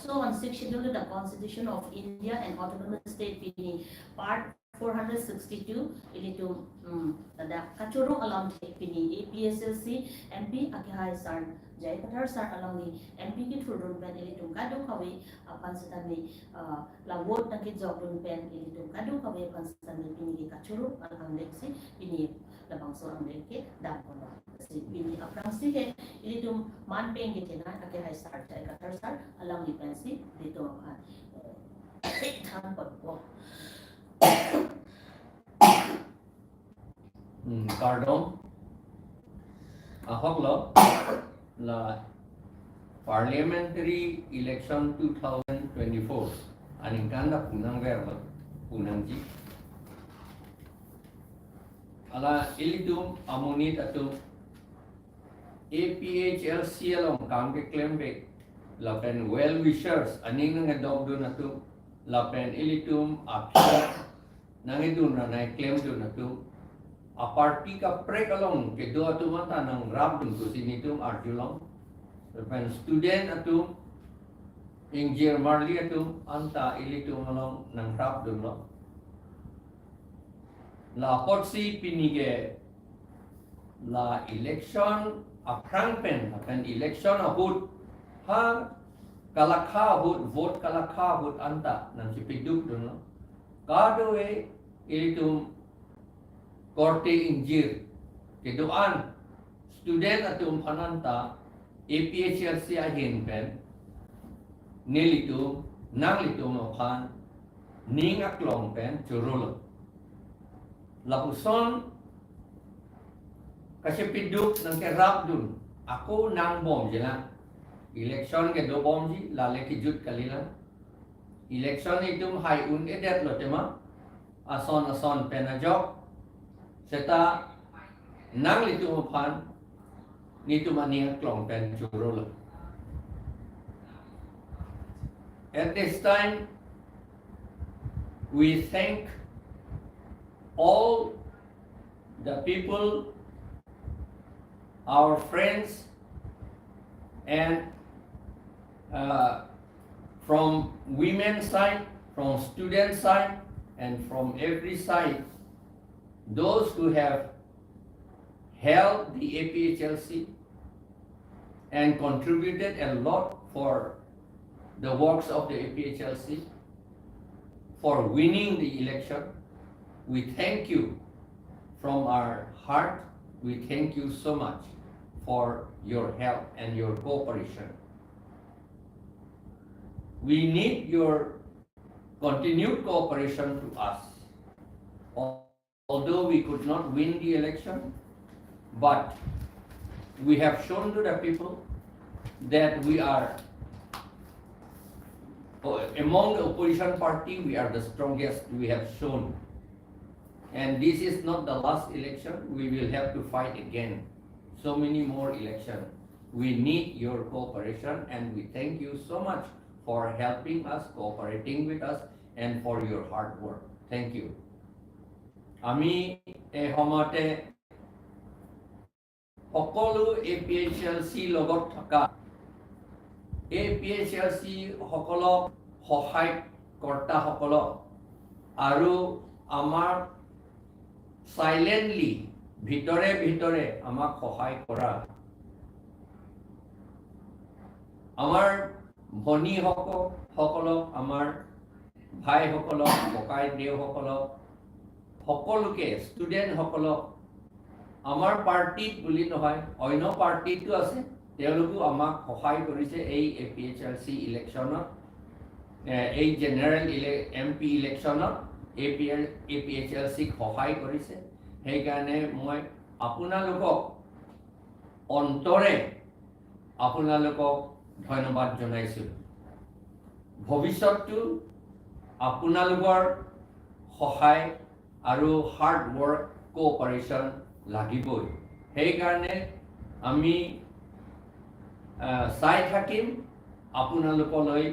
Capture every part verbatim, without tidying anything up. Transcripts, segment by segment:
also on Sixth Schedule to the Constitution of India and Autonomous State pini part four hundred sixty-two ilitum, hmm, ladak kachoro alamthe pini A P H L C M P akehai sar J I Kathar sar alangli M P kethurdun pen ilitum kadokave aphan setame, ah, la vote nangkejokdun pen ilitum kadokave aphan setame pini ke kachoro alamthe si pini labangso alamthe ke damkon lo. Si pini aphrangsi ke ilitum man pen ke chena akehai sar J I Kathar sar alangli pensi ilitum aphan, eh, thanpon po. Hmm, kardom. Ahok lo, la parliamentary election two thousand twenty-four aningkan ta punang ver lo, punangji. Hala ilitum amonit atum A P H L C along kam keklem bek lapen well wishers aning nangkedokdun atum lapen ilitum aphi nangkedun ra nangklemdun atum, aparty kaprek along kedo atum anta nangrapdun pusi nelitum arjulong. Lapen student atum, ingjir marli atum anta ilitum along nangrapdunlo. La apotsi pini ke la election aphrang pen, pen election ahut, ha kalakha ahut, vote kalakha ahut anta nangchepedukdunlo. Kadokave ilitum korte ingjir kedo-an student atum aphan anta A P H L C ahin pen nelitum, nanglitum aphan ning aklong pen chorolo. Lapuson kachepeduk nangkerapdun, ako nangbomjilang. Election kedobomji, lale kejut kalilang. Election itum hai un-edetlo tema, ason ason pen ajok. Seta nanglitum aphan nelitum aning aklong pen chorolo. At this time, we thank all the people, our friends, and, uh, from women side, from student side, and from every side, those who have helped the A P H L C and contributed a lot for the works of the A P H L C, for winning the election. We thank you from our heart. We thank you so much for your help and your cooperation. We need your continued cooperation to us. Although we could not win the election, but we have shown to the people that we are, among the opposition party, we are the strongest, we have shown. And this is not the last election, we will have to fight again. So many more elections. We need your cooperation and we thank you so much for helping us, cooperating with us, and for your hard work. Thank you. আমি এই সময়তে সকলো এ P H L চি লগত থকা এ P H L চি সকলক, সহায়কৰ্তাসকলক আৰু আমাৰ চাইলেণ্টলি ভিতৰে ভিতৰে আমাক সহায় কৰা আমাৰ ভনীসকল, সকলক, আমাৰ ভাইসকলক, ককাইদেউসকলক, সকলোকে, ষ্টুডেণ্টসকলক, আমাৰ পাৰ্টিত বুলি নহয়, অন্য পাৰ্টিতো আছে, তেওঁলোকেও আমাক সহায় কৰিছে এই এ পি এইচ এল চি ইলেকশ্যনত, এ, এই জেনেৰেল ইলে-, এম পি ইলেকশ্যনত A P L, A P H L চিক সহায় কৰিছে। সেইকাৰণে মই আপোনালোকক অন্তৰে আপোনালোকক ধন্যবাদ জনাইছোঁ। ভৱিষ্যতটো আপোনালোকৰ সহায় আৰু হাৰ্ড ৱৰ্ক, কোঅপাৰেশ্যন লাগিবই। সেইকাৰণে আমি, আহ, চাই থাকিম আপোনালোকলৈ,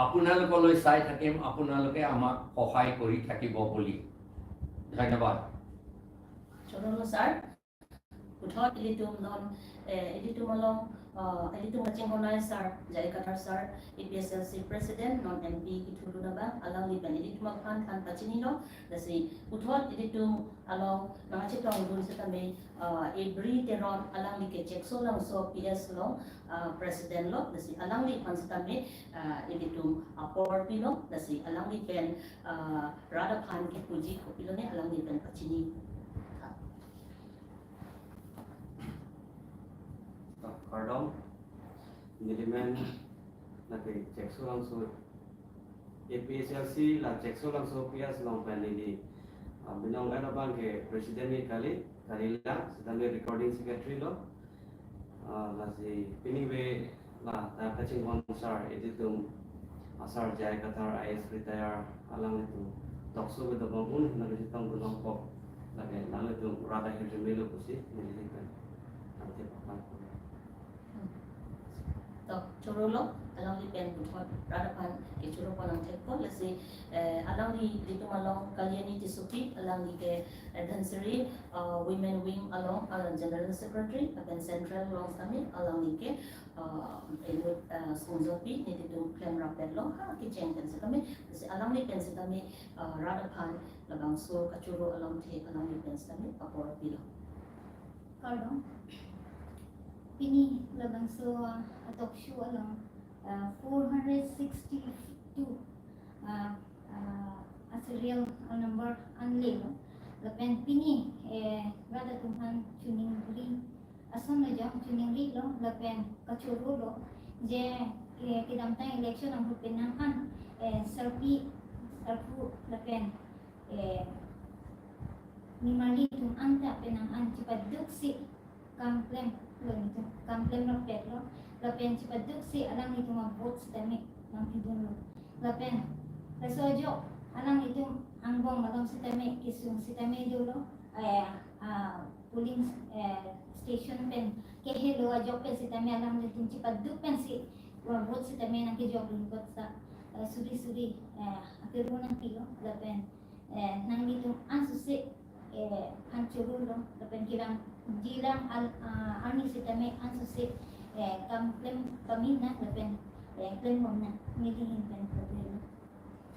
আপোনালোকলৈ চাই থাকিম, আপোনালোকে আমাক সহায় কৰি থাকিব বুলি। ধন্যবাদ। Chandramohan sir, Puthot ilitum non, eh, ilitum along, eh, ilitum kachinghon ai sir, J I Kathar sir, A P H L C President, non M P kethurdun abang, alangli pen ilitum aphan than pachinilo, lasi puthot ilitum along nangchetongdun setame, eh, Ibri Teron, alangli ke Cheksolangso P S along, eh, President lo, lasi alangliphan setame, eh, ilitum apor pilo, lasi alangli pen, eh, rat aphan kipuji kopilo ne alangli pen pachini. Kardom, nelimen lake Cheksolangso A P H L C la Cheksolangso P S along pen neli, ah, binong gat abang ke President ni kali, kalilang, setame Recording Secretary lo. Ah, lasi pini ave la ta kachinghon sir, ilitum, ah, sir J I Kathar I A S retire, alanglitum tokso kedo abang un nangchetongdun longpo, lake nanglitum rat ahirjume lo pusi neli pen nangthek aphan. To, chorolo, alangli pen puthot rat aphan kechoro pon nangthekpo, lasi, eh, alangli ilitum along Kalyani Tissopi, alangli ke, eh, Dhansiri, eh, Women Wing along, eh, General Secretary, lapen Central along setame, alangli ke, eh, inut, eh, sungjopi, nelitum klem rapet lo, ha, kecheng pen setame, lasi alangli pen setame, eh, rat aphan labangso kachoro along the, alangli pen setame apor pilo. Kardom. Pini labangso, ah, talk show along, ah, four hundred sixty-two, ah, ah, a-serial, ah, number anle lo. Lapen pini, eh, rat atum aphan choningri ason lo jong, choningri lo, lapen kachoro lo. Je, eh, kedamtang election ahut penang an, eh, sarpi, sarpo, lapen, eh, nimarli atum anta penang an chipaduksi kam klem lo nelitum, kam klem rapet lo, lapen chipaduksi alanglitum avote setame nangpidun lo. Lapen laso ajok alanglitum angbong malom setame kesung setame dolo, eh, ah, polling, eh, station pen kehelo ajok pen setame alanglitum chipaduk pensi avote setame nangkejokdun apotsi, eh, suri suri, eh, akero nangpilo, lapen, eh, nanglitum ansose, eh, phan choro lo, lapen kevangjilang al-, ah, arni setame ansose, eh, kam klem pame nang, lapen, eh, klembom nang, neli ahin pen pabirlo.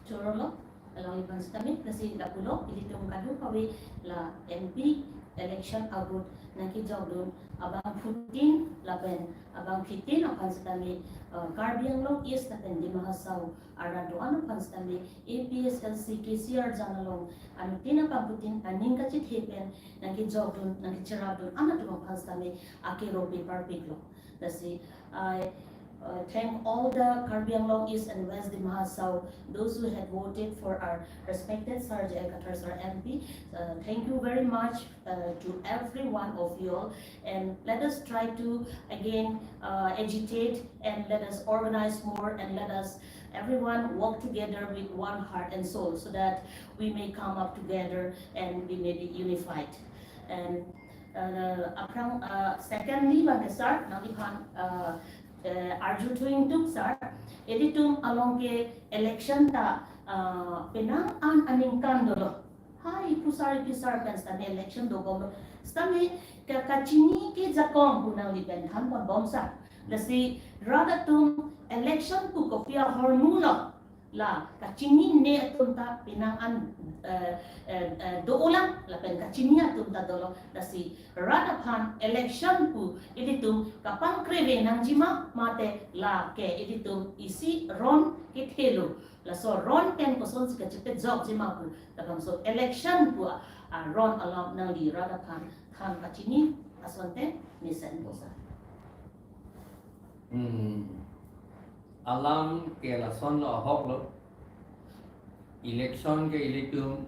Chorolo, alangliphan setame, lasi lapulo, ilitum kadokave la M P election ahut nangkejokdun abangphutin, lapen abangphitin aphan setame, eh, Karbi Anglong East lapen Dima Hasao arat do-an aphan setame, A P H L C K C R jang along anuttin abangphutin aning kachethe pen nangkejokdun, nangkecherapdun anatum aphan setame akero pepar piklo. Lasi, I, uh, thank all the Karbi Anglong East and West Dima Hasao, those who had voted for our respected sir J I Kathar sir M P. Uh, thank you very much, uh, to every one of you all, and let us try to again, uh, agitate, and let us organize more, and let us everyone work together with one heart and soul so that we may come up together and we may be unified. And, uh, aphrang, uh, secondly, bang sir, nangliphan, uh, uh, arju thu ingduk sir, ilitum along ke election ta, uh, penang an aningkan dolo. Hai, iphusar, iphusar pen setame election dobomlo. Setame ka-, kachini kejakong pu nangli pen than ponbom sir. Lasi rat atum election pu kopi ahormu lo. La kachinine atum ta penang an, eh, eh, eh, do-olang, lapen kachini atum ta dolo. Lasi rat aphan election pu ilitum kapangkreve nangjima, mate lake ilitum isi ron kethelo. Laso ron pen kosonsi kachepejokjima pu, labangso election pu a, a ron along nangli rat aphan than pachini asonte mesenpo sir. Hmm. Alam ke lasonlo, ahoklo. Election ke ilitum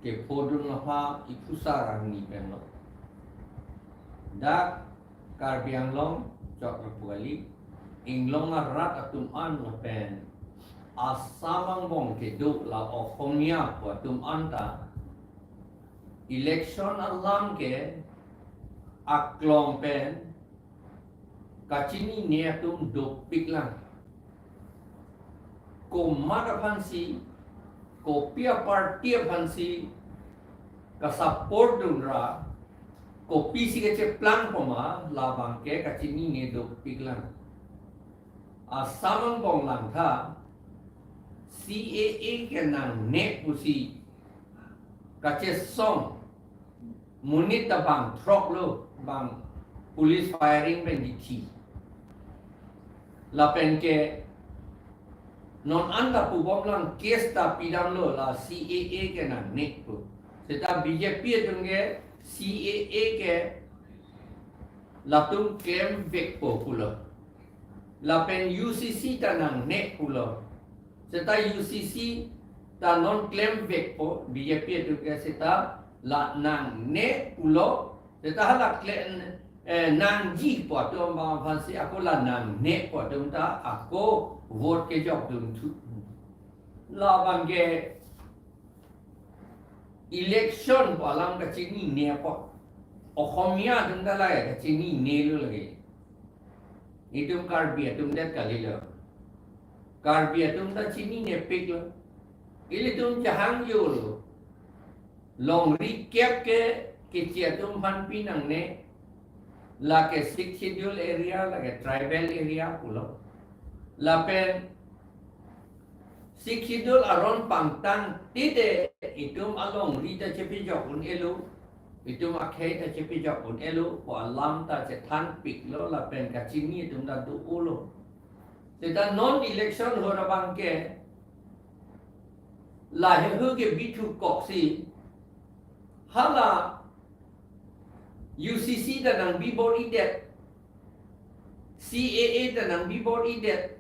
kephodun aphan iphusar arni penlo. Dak Karbi Anglong chok lapu kali, inglong arat atum an lapen Assam angbong kedo la Okhomia pu atum anta election alam ke aklong pen kachinine atum dopiklang. Komat aphansi, kopi aparty aphansi kasupport dunra, kopisi kacheplang poma labang ke kachinine dopiklang. Assam angbong langtha C A A ke nangne pusi kachesong monit ta bang throk lo, bang police firing pen dithi. Lapen ke non anta pubomlang case ta pidamlo la C A A ke nangne pu. Seta B J P atum ke C A A ke latum klemvekpo pulo. Lapen U C C ta nangne pulo. Seta U C C ta non klemvekpo, B J P atum ke seta la nangne pulo. Seta hala kle, eh, nangjipo atum abang aphansi ako la nangnepo atum ta ako vote kejok dun thu. Labang ke election pu alam kachinine apot. Okhomia atum ta lake kachinine lo lake. Itum Karbi atum det kalilo. Karbi atum ta chininepiklo. Ilitum jahang jolo. Longri kep ke Keche atum aphan pinangne. Lake Sixth Schedule area, lake tribal area pulo. Lapen Sixth Schedule aron pangtang tide itum alongri ta chepejok un-elo, itum akhei ta chepejok un-elo, pu alam ta chethanpiklo lapen kachini atum ta do-olo. Seta non election ahut abang ke lahei hu ke bithu koksi hala U C C ta nangbi bor-idet, C A A ta nangbi bor-idet,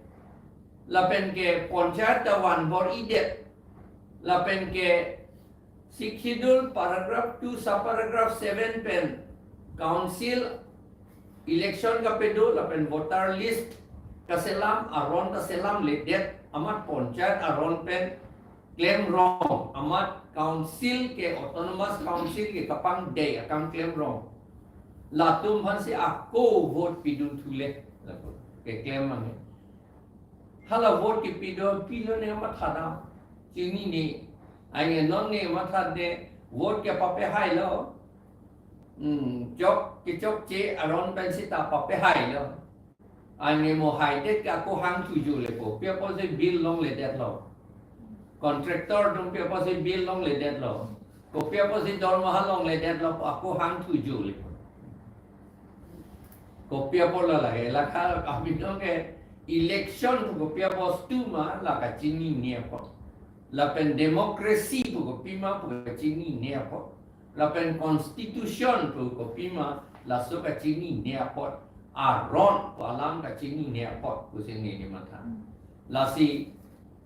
lapen ke panchayat ta van bor-idet, lapen ke Sixth Schedule paragraph two subparagraph seven pen council election kapedo lapen voter list kaselam aron ta selamledet, amat panchayat aron pen klemrong, amat council ke autonomous council ke kapangdei akam klemrong. Latum aphansi ako vote pidun thule. Lapu keklem mane. Hala vote kepidun pilo ne mathadam. Chinine. Anke non ne mathadam, vote ke papehailo. Hmm, chok, kechokche aron pen seta papehailo. Anke mo haidet ke ako hangthu jo lepo. Pi apotsi bill longledetlo. Contractor atum pi apotsi bill longledetlo. Kopi apotsi dormaha longledetlo, ako hangthu jo lepo. Kopi apotlo lake, lake abinong ke election pu kopi abostu ma la kachinine apot. Lapen democracy pu kopi ma pu kachinine apot. Lapen constitution pu kopi ma laso kachinine apot. Aron pu alam kachinine apot pusi neli matha. Lasi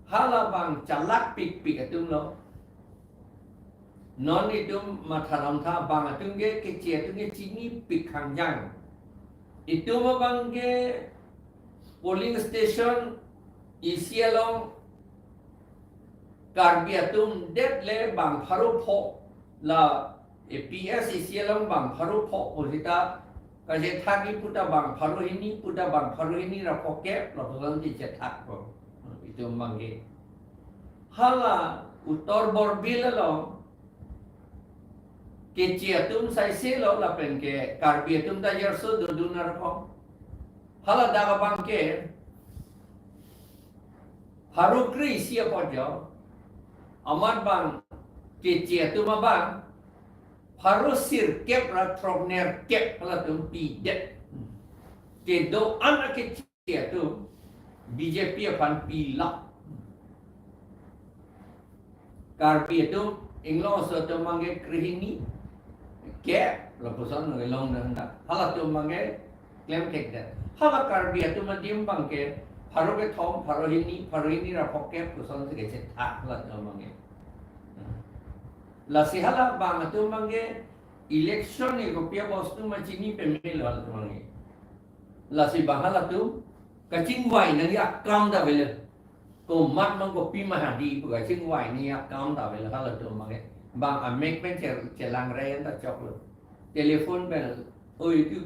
halabang chalakpikpik atumlo. Non itum matharamtha bang atum ke Keche atum ke chinipik hangjang. Itum abang ke polling station isi along Karbi atum det le bang pharo pho la A P S isi along bang pharo pho pu seta kachethak iputa bang pharo hini, puta bang pharo hini ra phokep lapuson si chethakpo. Itum abang ke. Hala Uttar Borbil along Keche atum saiselo lapen ke Karbi atum ta jarso dodun arkom. Hala dak abang ke pharo kre-isi apot jo. Amat bang Keche atum abang pharo sirkep ra throknerkep halatum pidet. Kedo-an a-Keche atum B J P aphan pilap. Karbi atum inglong aso atum abang ke krehini kep lapuson nang long nang dak. Halatum abang ke klemkekdet. Hala Karbi atum adim abang ke pharo kethom, pharo hini, pharo hini ra phokep puson si kachethak halatum abang ke. Lasi hala bang atum abang ke election ni kopi abostu ma chini pemelo halatum abang ke. Lasi bang halatum kachingvai nangji akam ta avelo. Komat ma kopi ma hadi pu kachingvai nangji akam ta avelo halatum abang ke. Bang amek pen che-, chelang rai an ta choklo. Telephone pen, "Oh, এইটো,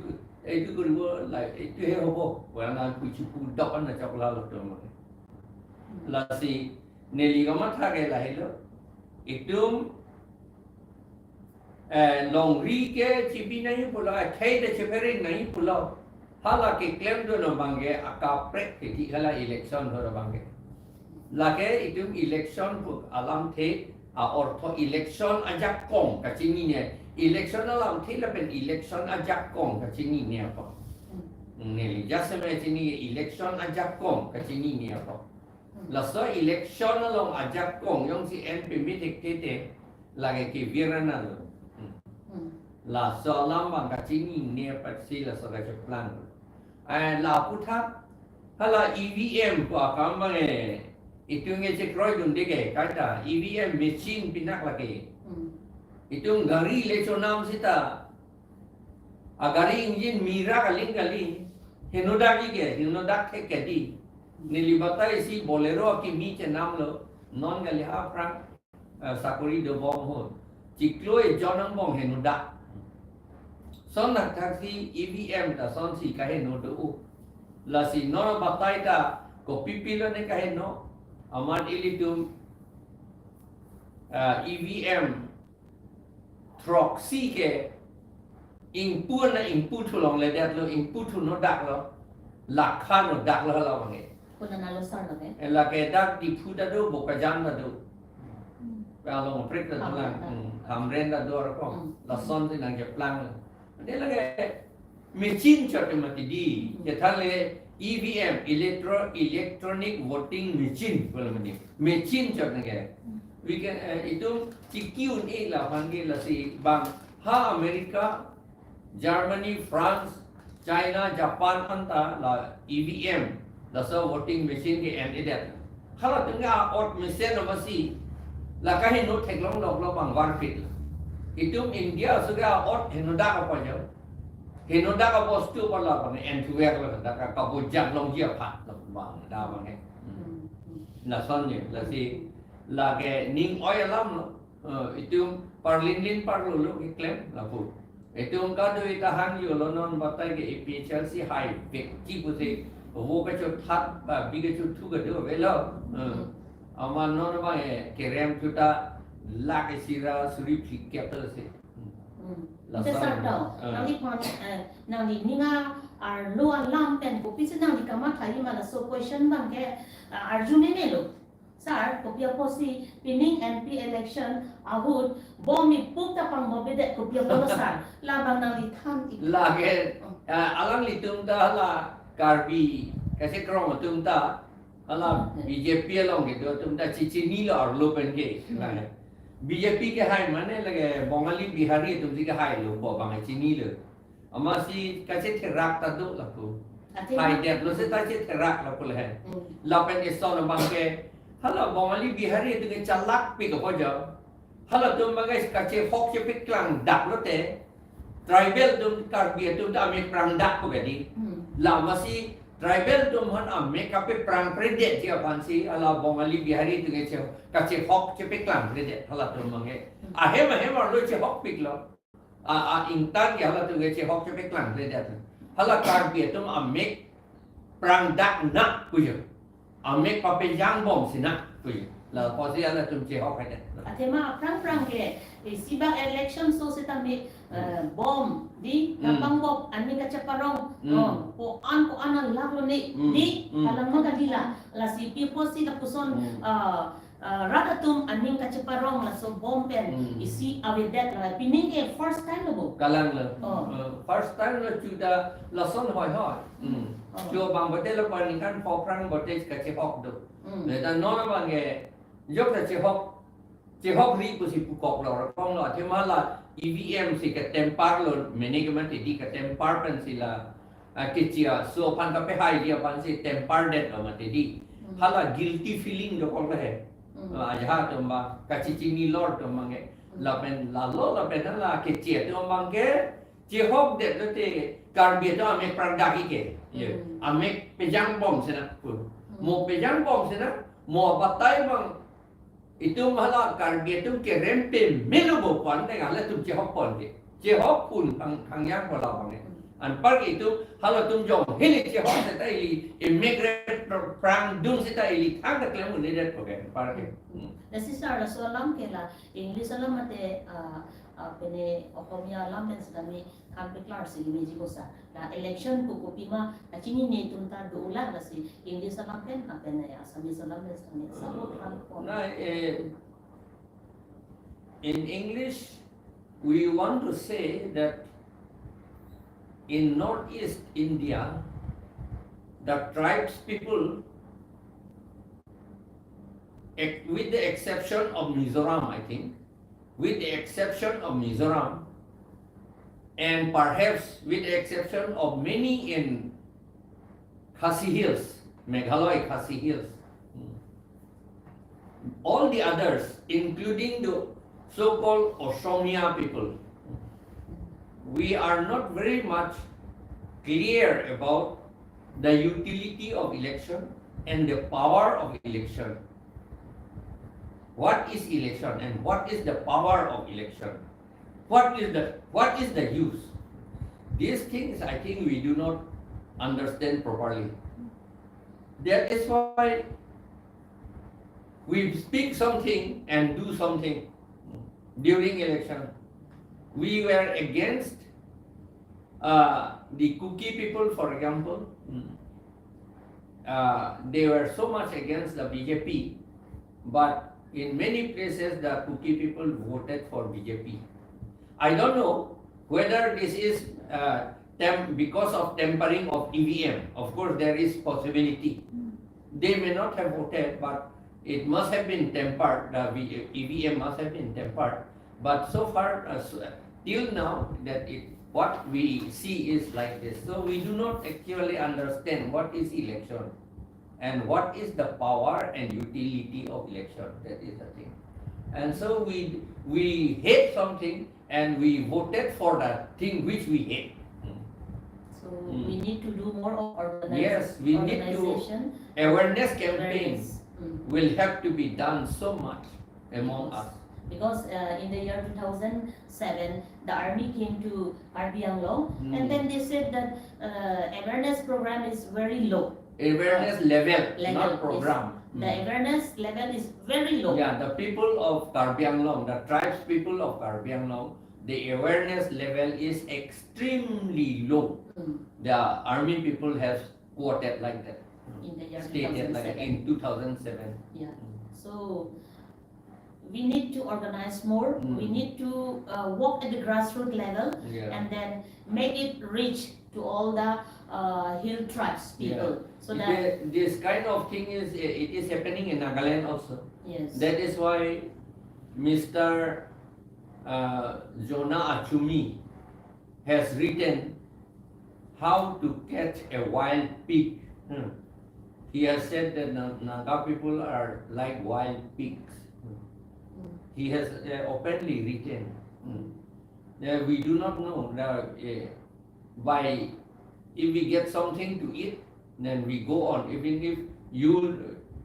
এইটো কৰিব লাগে, এইটোহে হ'ব," pu nang puchi pudok an ta choklo halatum abang ke. Lasi neli kamatha ke lahelo. Itum eh, longri ke chibi nangji pulo, akhei ta chephere nangji pulo. Hala keklem dun abang ke akaprek ke di hala election ahut abang ke. Lake itum election pu alamthe a-ortho election ajakong kachinine. Election alamthe lapen election ajakong kachinine apa. Neli jasemet chini election ajakong kachinine apa. Laso election along ajakong jongsi en pemit thekthe te lake kevir anat lo. Hmm. Hmm. Laso alam abang kachinine apotsi laso kacheplang. Eh, la aputhak hala E V M pu akam abang eh, itum ke chekroidunde ke kaita E V M machine pinak lake. Hmm. Itum gari le chonam sita, agari engine mira kaling kaling, henodak ke, henodak thek ke di. Neli batai si Bolero akimi chenam lo, non kali ha aphrang, eh, sakori dobom ahut. Chiklo ejon angbong henodak. Lason thakthaksi E V M ta lasonsi kaheno do. Lasi non batai ta kopi pilo ne kaheno. Amat ilitum, eh, E V M throksi ke ingpu na ingpu thu longledetlo, ingpu thu nodak lo, lakha nodak lo hala abang ke. Konat lo sar lo ke? Eh, lake dak Diphu ta do, Bokajan ta do. Hmm. Along aprek ta do lang, Hamren ta do. Hmm, Hamren ta do arko. Hmm. Lasonsi nangkeplang. Ante lake machine chot mati di. Hmm. Kethan le E V M, electro-, electronic voting machine, pulo mati. Machine chot nangke. Hmm. We can, eh, itum chiki un-e la aphan ke lasi bang ha America, Germany, France, China, Japan anta la E V M, laso voting machine ke en-edet. Halatum ke a-ot mesen amatsi la kaheno theklong lok lo bang varpit. Itum India aso ke a-ot henodak apa jo. Henodak abostu apa la bang en thuver lo dak kabujak longji aphan lo bang da bang eh. Hmm. Lason je, lasi lake ning oi alam lo. Eh, itum parlinlin parlo lo keklem lapu. Itum kado ita hang yo lo non batai ke A P H L C hai vek ki pusi. Vo kachothat ba bi kachothu kado avelo. Eh, amat non abang eh kerem chuta lake sira suri phlikep si. Hmm. Lason. Ante sar to, eh, nangliphan, eh, nangli ning arlo alam pen kopisi nangli kamatha ji ma laso question abang ke, eh, arjune ne lo. Sar, kopi apotsi pining M P election ahut bom ipuk ta pangbobedet, kopi apotlo sar? Labang nangli than ik. Lake, oh, eh, alanglitum ta hala Karbi kachekrong atum ta hala, hmm, B J P along kedo atum ta chichinilo arlo pen ke. Hmm. Lake B J P ke hai mane lake Bongali Bihari atumsi ke hai lo, bo bang chinilo. Amatsi kachetherak ta do lapu. Ati. Haidetlo seta chetherak lapu le. Hmm. Lapen eson abang ke hala Bongali Bihari atum ke chalakpik apo jo. Halatum abang ke kachehok chepeklang dak lote, tribal atum, Karbi atum ta amek prangdak pu kadi. Hmm. La amatsi tribal atum aphan amek kapeprangpredet ji aphansi hala Bongali Bihari atum ke che-, kachehok chepeklangpredet halatum abang ke. Hmm. Ahem ahem arlo chehokpiklo. A, a, ingtan ke halatum ke chehok chepeklangledet. Hala Karbi atum amek prangdak na pujo. Amek papejang bom sina pujo. La apotsi halatum chehok hadet. Athema aphrang phrang ke, eh, isi bak election so sitame, eh, bom di, hmm, kapang bom aning kacheparong. Hmm. Oh, ko-an ko-an an lak lo ne. Hmm. Di, hmm, alam ma kadi la. Lasi pi apotsi lapuson, hmm, ah, ah, rat atum aning kacheparong laso bom pen, hmm, isi avedet la pining ke first time lo bo? Kalang lo. Oh. Eh, first time lo chuta lason hoi hoi. Hmm. Oh. Chu bang bote lo pa ningkan pho phrang bote kachehok do. Hmm. Leta non abang ke jok ta chehok, chehokri pusi pukok lo rakong lo, athema la E V M si katemper lo, mene ke mati di katemper pensi la, ah, kechi aso aphan kapehaiji aphansi temper det lo mati di. Hmm. Hala guilty feeling dokok le he. Hmm. Ah, ajahak atum abang, kachichinilo atum abang ke. Hmm. Lapen lalo lapen hala kechi atum abang ke chehokdet lote Karbi atum amek prangdak ik ke. Ye. Hmm. Amek pejang bom sina pu. Hmm. Mo pejang bom sina, mo batai abang itum hala Karbi atum kerem pemelo bo pu an teng halatum chehok pon ke. Chehok pon hang, hangyang pu labang ke. Anparke itum halatum jong hili chehok seta ili emek re prangdung seta ili thang ta klem un-edet pu ke anparke. Hmm. Lasi sar laso alam ke la English alam mate, ah, Apene Ohomia alam pen setame kam peklar si meji kosa. La election ko kopima kachinine atum ta dolang, lasi English alam pen, apene Assamese alam pen setame sabot hal ko. Now, eh, in English, we want to say that in Northeast India, the tribes people, ex- with the exception of Mizoram, I think, with the exception of Mizoram, and perhaps with the exception of many in Khasi Hills, Meghalaya Khasi Hills, all the others, including the so-called Osomia people, we are not very much clear about the utility of election and the power of election. What is election and what is the power of election? What is the, what is the use? These things, I think, we do not understand properly. That is why we speak something and do something during election. We were against, uh, the Kuki people, for example. Mm. Uh, they were so much against the B J P, but in many places the Kuki people voted for B J P. I don't know whether this is, uh, tam- because of tampering of E V M. Of course, there is possibility. They may not have voted, but it must have been tampered. The V- E V M must have been tampered. But so far, uh, so, till now, that it, what we see is like this. So we do not actually understand what is election and what is the power and utility of election. That is the thing. And so we we hate something and we voted for that thing which we hate. So Mm. we need to do more of organize, Yes, we need to organization. Awareness campaign Awareness. Mm. Will have to be done so much among us. Because uh, in the year two thousand seven, the army came to Karbi Anglong, Mm. and then they said that uh, awareness program is very low. Awareness level, Level, not yes. Program. The Mm. awareness level is very low. Yeah, the people of Karbi Anglong, the tribes people of Karbi Anglong, the awareness level is extremely low. Mm. The army people have quoted like that. In the year Stated like that two thousand seven. In two thousand seven. Yeah. So we need to organize more. Mm. We need to uh, work at the grassroots level Yeah. and then make it reach to all the uh, hill tribes Yeah. people. So It that is- this kind of thing is, it is happening in Nagaland also. Yes. That is why Mister Uh, Jonah Achumi has written How to Catch a Wild Pig. Hmm. He has said that Na- Naga people are like wild pigs. Hmm. Mm. He has uh, openly written. Hmm. Uh, we do not know the, uh, by, if we get something to eat, then we go on. Even if you,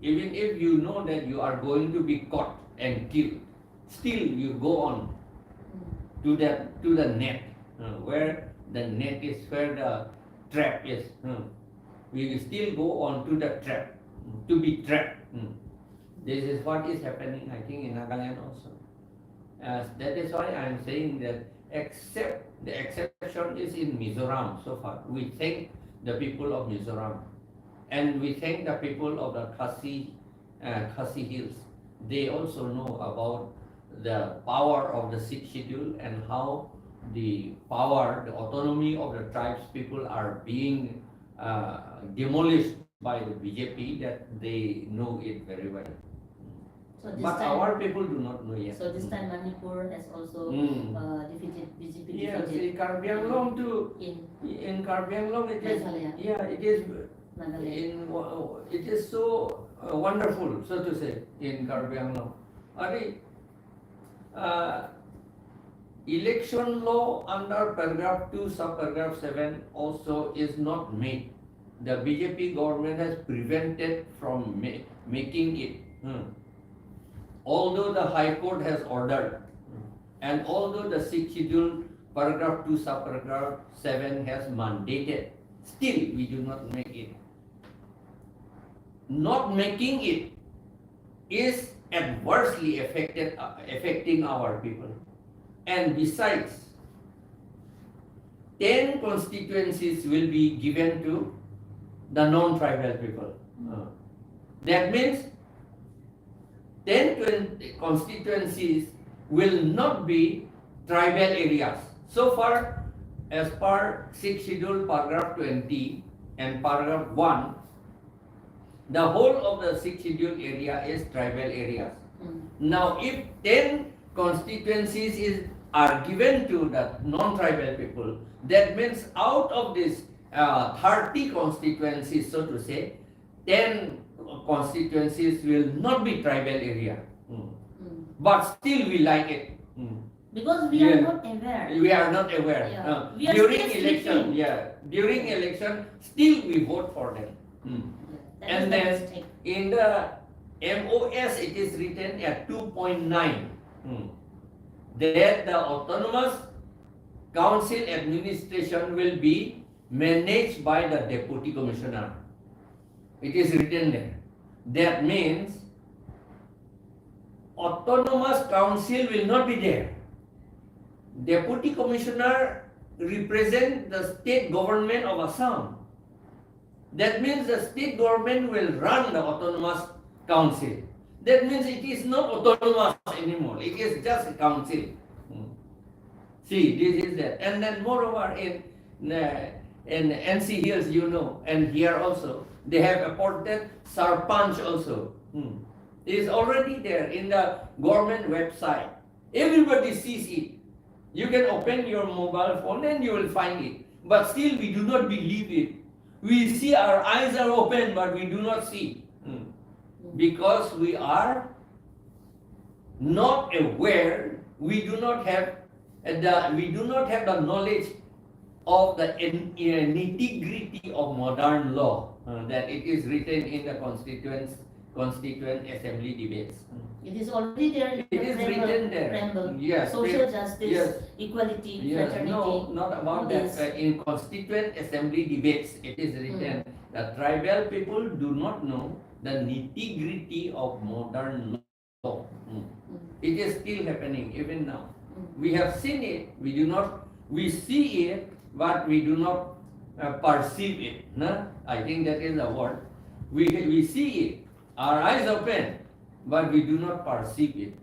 even if you know that you are going to be caught and killed, still you go on Mm. to that, to the net, uh, where the net is, where the trap is. Hmm. We will still go on to the trap, to be trapped. Hmm. This is what is happening, I think, in Nagaland also. Uh, that is why I am saying that, except the exception is in Mizoram so far. We thank the people of Mizoram, and we thank the people of the Khasi, uh, Khasi Hills. They also know about the power of the Sixth Schedule and how the power, the autonomy of the tribes people are being uh, demolished by the B J P, that they know it very well. So this But time, our people do not know yet. So this time Manipur has also Mm. uh, defeated, B J P Yes, defeated in Karbi Anglong too. in In Karbi Anglong, it is, Meghalaya. Yeah, it is Nagaland. In wo- it is so uh, wonderful, so to say, in Karbi Anglong. Are, uh, election law under paragraph two, subparagraph seven also is not made. The B J P government has prevented from ma- making it. Hmm. Although the High Court has ordered, and although the Sixth Schedule paragraph two, subparagraph seven has mandated, still we do not make it. Not making it is adversely affected, uh, affecting our people. And besides, ten constituencies will be given to the non-tribal people. Uh, that means, ten twen- constituencies will not be tribal areas. So far, as per Sixth Schedule, paragraph twenty and paragraph one, the whole of the Sixth Schedule area is tribal areas. Mm. Now, if ten constituencies is, are given to the non-tribal people, that means out of this, uh, thirty constituencies, so to say, ten constituencies will not be tribal area. Mm. Mm. But still, we like it. Mm. Because we are, yeah, not aware. We are not aware. Yeah. Uh, we are during still election, sleeping. Yeah, during election, still we vote for them. Mm. Yeah, that is the mistake. And then in the M O S, it is written at two point nine, mm, that the autonomous council administration will be managed by the deputy commissioner. It is written there. That means autonomous council will not be there. Deputy commissioner represent the state government of Assam. That means the state government will run the autonomous council. That means it is not autonomous anymore. It is just a council. Hmm. See, this is that. And then moreover, in, uh, in N C Hills, you know, and here also, they have appointed sarpanch also. Hmm. It is already there in the government website. Everybody sees it. You can open your mobile phone and you will find it. But still, we do not believe it. We see, our eyes are open, but we do not see. Hmm. Because we are not aware, we do not have, uh, the, we do not have the knowledge of the in, uh, nitty-gritty of modern law, uh, that it is written in the constituents, constituent assembly debates. It is already there in the preamble. It is written there. Preamble. Yes, social justice, yes, equality, yes, fraternity. No, not about that. All these. Uh, in constituent assembly debates, it is written that tribal people do not know the nitty-gritty of modern law. Mm. Mm. It is still happening even now. Mm. We have seen it. We do not, we see it, but we do not, uh, perceive it. Na? I think that is the word. We, we see it. Our eyes open, but we do not perceive it.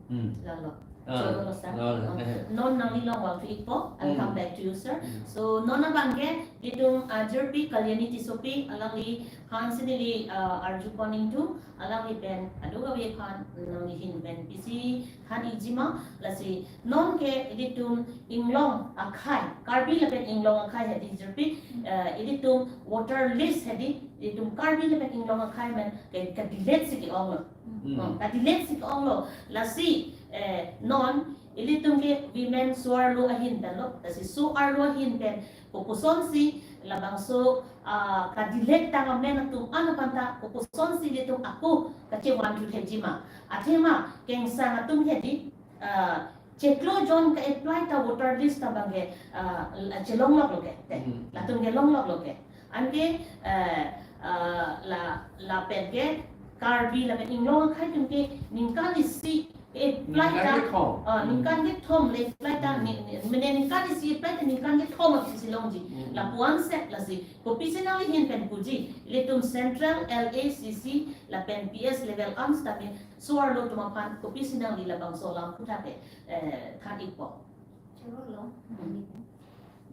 Mm. Mm. Lalo. Ah, so, lalo, sir. Lalo. Ah, eh. Non nanglilong vangthu-ikpo, I'll come back to you, sir. Mm. So, non abangke, itum, ah, jirpi Kalyani Tissopi, alangli hansi neli, ah, arjupon ingtung, alangli pen, aduk avi aphan, nangli ahin pen pisi than-ikjima, lasi, nonke, ilitum inglong akhei, Karbi lapen inglong akhei hedi jirpi, eh, ilitum voter list hedi, ilitum Karbi lapen inglong akhei amen, ke, kadilet si ke-onglo. Hmm. Hmm, kadilet si ke-onglo. Lasi, eh, non, ilitum ke women so-arlo ahin penlo, lasi so-arlo ahin pen, kopusonsi, labangso, ah, kadilet tang amen atum an aphan ta, kopusonsi ilitum ako, kachevanthu thekjima. Athema, kengsang atum hedi, ah, chiklo jon ke-apply ta voter list ta abangke, ah, chelongloklo ke, te. Hmm. Latum ke longloklo ke. Anke, eh, ah, la, lapen ke, Karbi lapen inglong akhei atum ke ningkan isi apply ta, ningkan kethom. Ah, ningkan kethom le apply ta, hmm, ni, ni, mene ningkan isi apply ta ningkan kethom aphi si longji. Hmm. Lapu-an sek lasi, kopisi nangli ahin pen puji, ilitum central L A C C lapen P S level an sitame, so-arlo atum aphan, kopisi nangli labangso alam aphuthak ke, eh, than-ikpo. Chorolo. Hmm.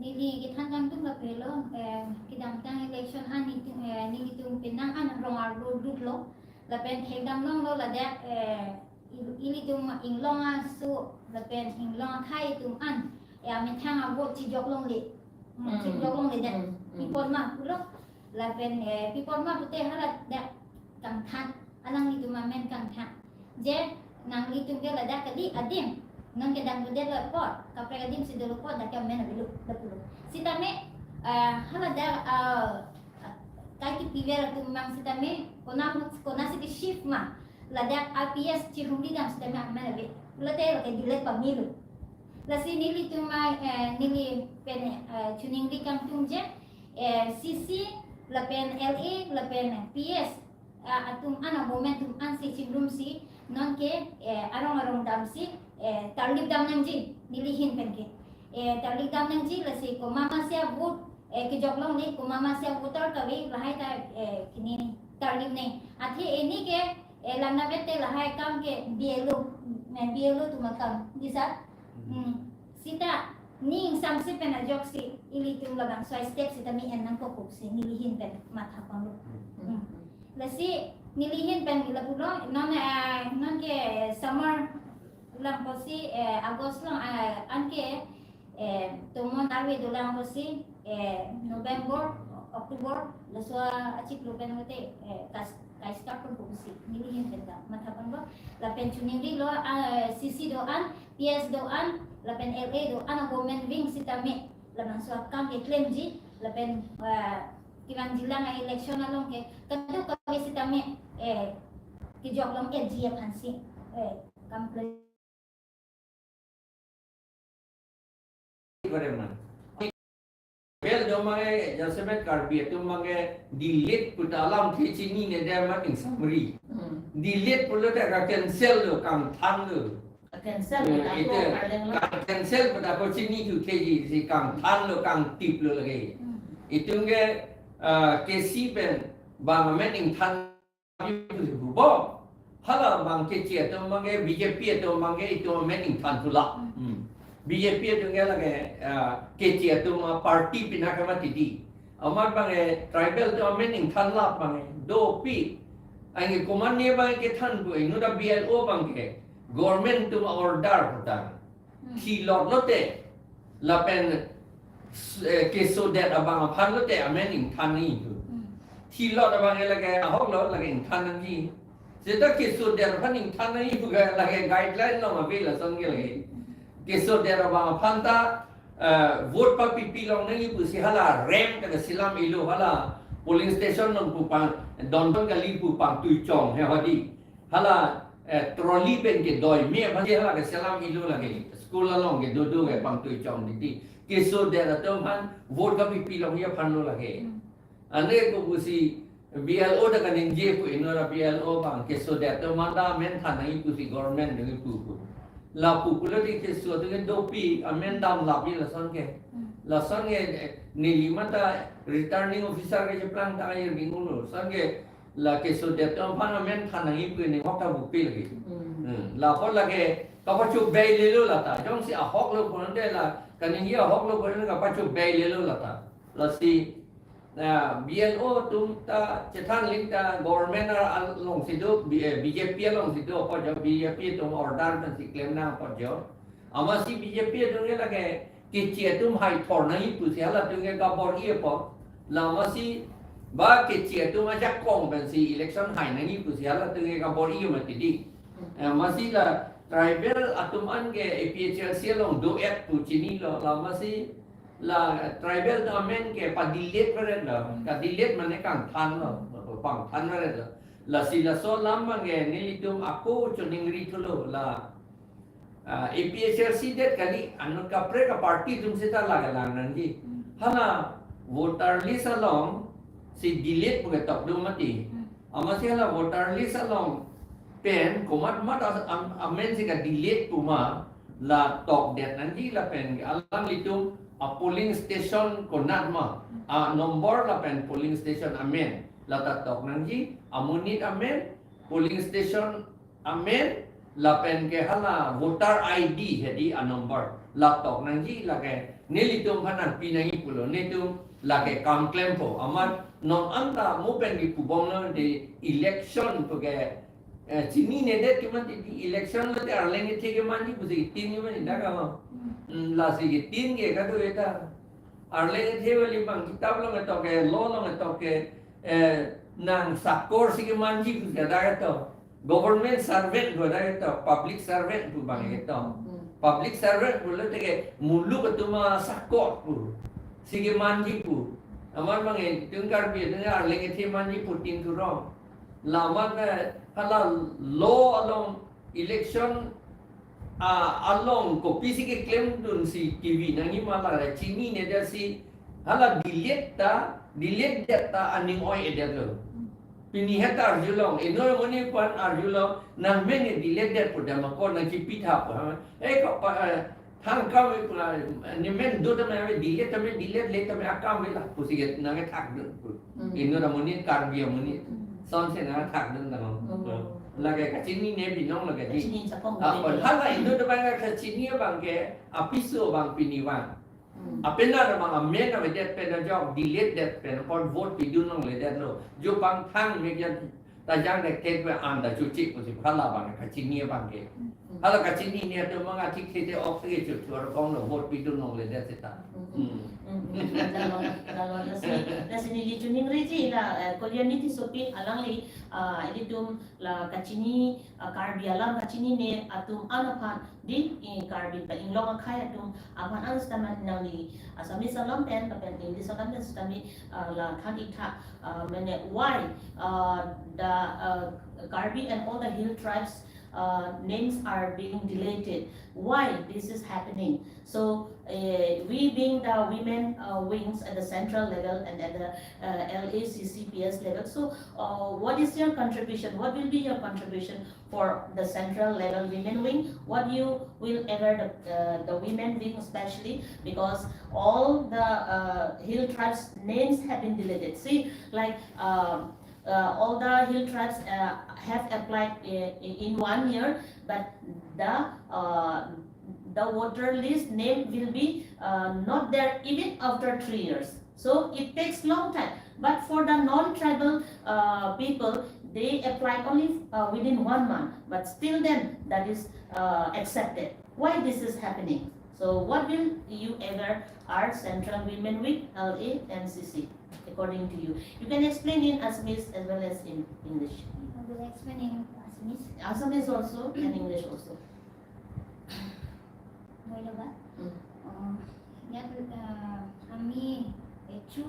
Neli kethan kangtung lapu-an lo, eh, kedamtang election an nelitum, eh, nelitum penang an rong-arlo dutlo, lapen thekdam longlo ladak, eh, il-, ilitum inglong aso, lapen inglong akhei atum an, eh, amethang avote chijok longle. Hmm, hmm, chijok longle det. Hmm, hmm. Pi apot ma pulo, lapen, eh, pi apot ma pute haladak kangthan, alanglitum amen kangthan. Je, nanglitum ke ladak kali adim. Non kedangdutdetlo apot, kaprek adim si dolo apot, dak ke amen avelo, dak pulo. Sitame, eh, haladak, eh, kai kipi ver atum mang sitame, kona, kona si ke-shift ma. Ladak I P S chihumri dam sitame amen ave. Pulote lake delete pamelo. Lasi nelitum ma, eh, neli pen, eh, choningri kangtung je, eh, C C, lapen L A, lapen P S, ah, atum an, a-women atum an si chingrum si, Non ke, eh, arong arong damsi, eh, tarlip dam nangji, neli ahin pen ke. Eh, tarlip dam nangji, lasi komat masi avote, eh, kejok longle, komat masi avoter kave, lahai ta, eh, kini ni, tarlip nang. Athe ini ke, eh, lana bete lahai akam ke B L O, eh, B L O atum akam, di sir? Hmm. Seta, ning samsi pen ajoksi, ilitum labangso a-step seta me-en nangkokok si, neli ahin pen matha ponlo. Hmm. Hmm. Lasi, neli ahin pen lapulo, non, eh, non ke summer lang pusi, eh, August lang, eh, anke, eh, tomon arve dolang pusi, eh, November, October, laso achiklo pen mate, eh, kas-, kai-start pon pusi, neli ahin pen ta matha ponlo, lapen chuning rilo, ah, C C do-an, P S do-an, lapen L A do-an, a-government wing sitame, labangso akam keklemji, lapen, eh, kevangjilang a-election along ke, kadokave sitame, eh, kejok long L G F aphansi, eh, kam kle- Bel do mane, jasemet Karbi atum mane delete puta alam ke chinine det amat ingsamri. Hmm. Delete pulote ka-cancel lo, kangthan lo. Cancel. Eh, puta itu ko arleng lo. Ka-cancel puta ko chini tu keji si kangthan lo, kangtip lo lake. Hmm. Itum ke, eh, K C pen bang amen ingthan bo. Hala bang Keche atum bang ke, B J P atum bang ke, itum amen ingthan thulo. Hmm. B J P atum ke lake, ah, Keche atum a-party pina kama titi. Amat bang ke tribal atum amen ingthan lap bang ke. Dopik. Anke komat ne bang kethan pu, inut a-B L O bang ke. Government atum a-order puta. Hmm. Thilot lote, lapen, eh, kesodet abang aphan lote amen ingthan nangji pu. Hmm. Thilot abang ke lake ahok lo, lake ingthan nangji. Seta kesodet aphan ingthan nangji pu ke lake guideline along ave lason ke lake. Kesodet abang aphan ta, eh, vote papipi long nangji pusi hala ramp ta keselam ilo, hala polling station along pu pang, don don kali pu pangtui chong he hodi. Hala, eh, trolley pen kedoi me aphan hala keselam ilo lake. School along ke dodo ke pangtui chong titi. Kesodet atum aphan vote kapipi longji aphan lo lake. Hmm. Ane ko pusi B L O ta kaningje pu inut a-B L O bang kesodet atum aphan ta amen than nangji pusi government nangji pu pu. Lapu pulo di keso atum ke dopik amen dam lapji lason ke. Hmm. Lason ke, eh, neli mata returning officer kecheplang ta ayer bingung lo. Lason ke la kesodet atum aphan amen than nangji pu ne hok ta bupi lake. Hmm. Hmm. Lapu lake kapachobei lelo lata. Jongsi ahok lo pulote la, kaningje ahok lo pulote kapachobei lelo lata. Lasi, na, B L O atum ta chethan ling ta government a-, alongsi do, B-, eh, B J P alongsi do apot jo, B J P atum order pensi klem nang apot jo. Amatsi B J P atum ke lake Keche atum hai thor nangji pusi halatum ke kabor-i apot. La amatsi ba Keche atum ajakong pensi election hai nangji pusi halatum ke kabor-i mati di. Eh, amatsi la tribal atum an ke A P H L C along do-et pu chinilo. La amatsi la tribal atum amen ke pa-delete varet lo. Ka-delete mane kangthan lo, pangthan varet lo. Lasi laso alam bang ke nelitum ako choningri thulo la. Ah, A P H L C det kali, anut kaprek a-party atum seta lake lang nangji. Hmm. Hala voter list along si delete pu ketok do mati. Hmm. Amatsi hala voter list along pen komat mat as-, am-, amen si ka-delete pu ma la tokdet nangji lapen alanglitum a-polling station konat ma, a-number lapen polling station amen la ta tok nangji, amonit amen, polling station amen, lapen ke hala voter I D hedi a-number la tok nangji lake nelitum aphan nangpi nangji pulo, netum lake kam klempo. Amat non anta mo pen kipubom lo di election pu ke, eh, chinine det keman di election lote arleng kethe kemanji pusi tin keman dak ama. Hmm, lasi ketin ke kado eta. Arleng kethe vali bang kitab along ketok ke, law along ketok ke, eh, nang sakor si kemanji pusi dak ketok. Government servant pu dak ketok, public servant pu bang ketok. Hmm. Public servant pulote ke muluk atum asakor pu si kemanji pu. Amat bang itum Karbi atum arleng kethe manji pu tin thurong. La amat, eh, hala law along election, ah, along kopisi keklemdunsi kevi nangji ma la chinine det si hala delete ta, delete det ta aning oi-edet lo. Pini heta arjulong, inut amonit aphan arjulong, nang men ne delete det pu dam ako nang chipitha pu ha. Eh, ko pa, eh, thang kam pu, eh, ne men do tame ave delete tame delete le tame akam ave la pusi get nang thakdun pu. Hmm. Inut amonit Karbi amonit. Hmm. Sonsi nang thakdun nang. Oh. Lake kachinine binong lake di. Kachini chapong Ah, lake. Hala inut abang kachini abang ke apiso abang pini vang. Hmm. Apena abang amen avedet pen ajok delete det pen kon vote pidun longledetlo. Jo pangthang megian tajang det ke anda chuchi pusi hala abang kachini abang ke. Hmm. Hala kachinine atum abang athik thede ok thede chuchor konglo vote pidun longledet seta. Hmm. Hmm. Hmm. Lalo, lalo, lasi, lasi neli choningri ji la, eh, Kolyanidhi Sopin alangli, ah, ilitum la kachini, ah, Karbi alam kachinine atum an aphan di, eh, Karbi ta inglong akhei atum aphan an sitame nangli Assamese alam pen, lapen English alam pen sitame, ah, la than-ik tha, ah, mane why, ah, the, ah, Karbi and all the hill tribes, ah, names are being deleted. Why this is happening? So, eh, we being the women, ah, wings at the central level and at the, ah, L A C C P S level, so, ah, what is your contribution? What will be your contribution for the central level women wing? What you will ever the, uh, the women wing especially, because all the, uh, hill tribes names have been deleted. See, like, um, uh, all the hill tribes, uh, have applied, uh, in one year, but the, uh, the voter list name will be, uh, not there even after three years. So it takes long time. But for the non-tribal, uh, people, they apply only, uh, within one month. But still then, that is, uh, accepted. Why this is happening? So what will you ever our Central Women Wing, L A M C C, according to you? You can explain in Assamese as well as in English. I will explain in Assamese. Assamese also and English also. ধন্যবাদ। উম। আহ, ইয়াত, আহ, আমি through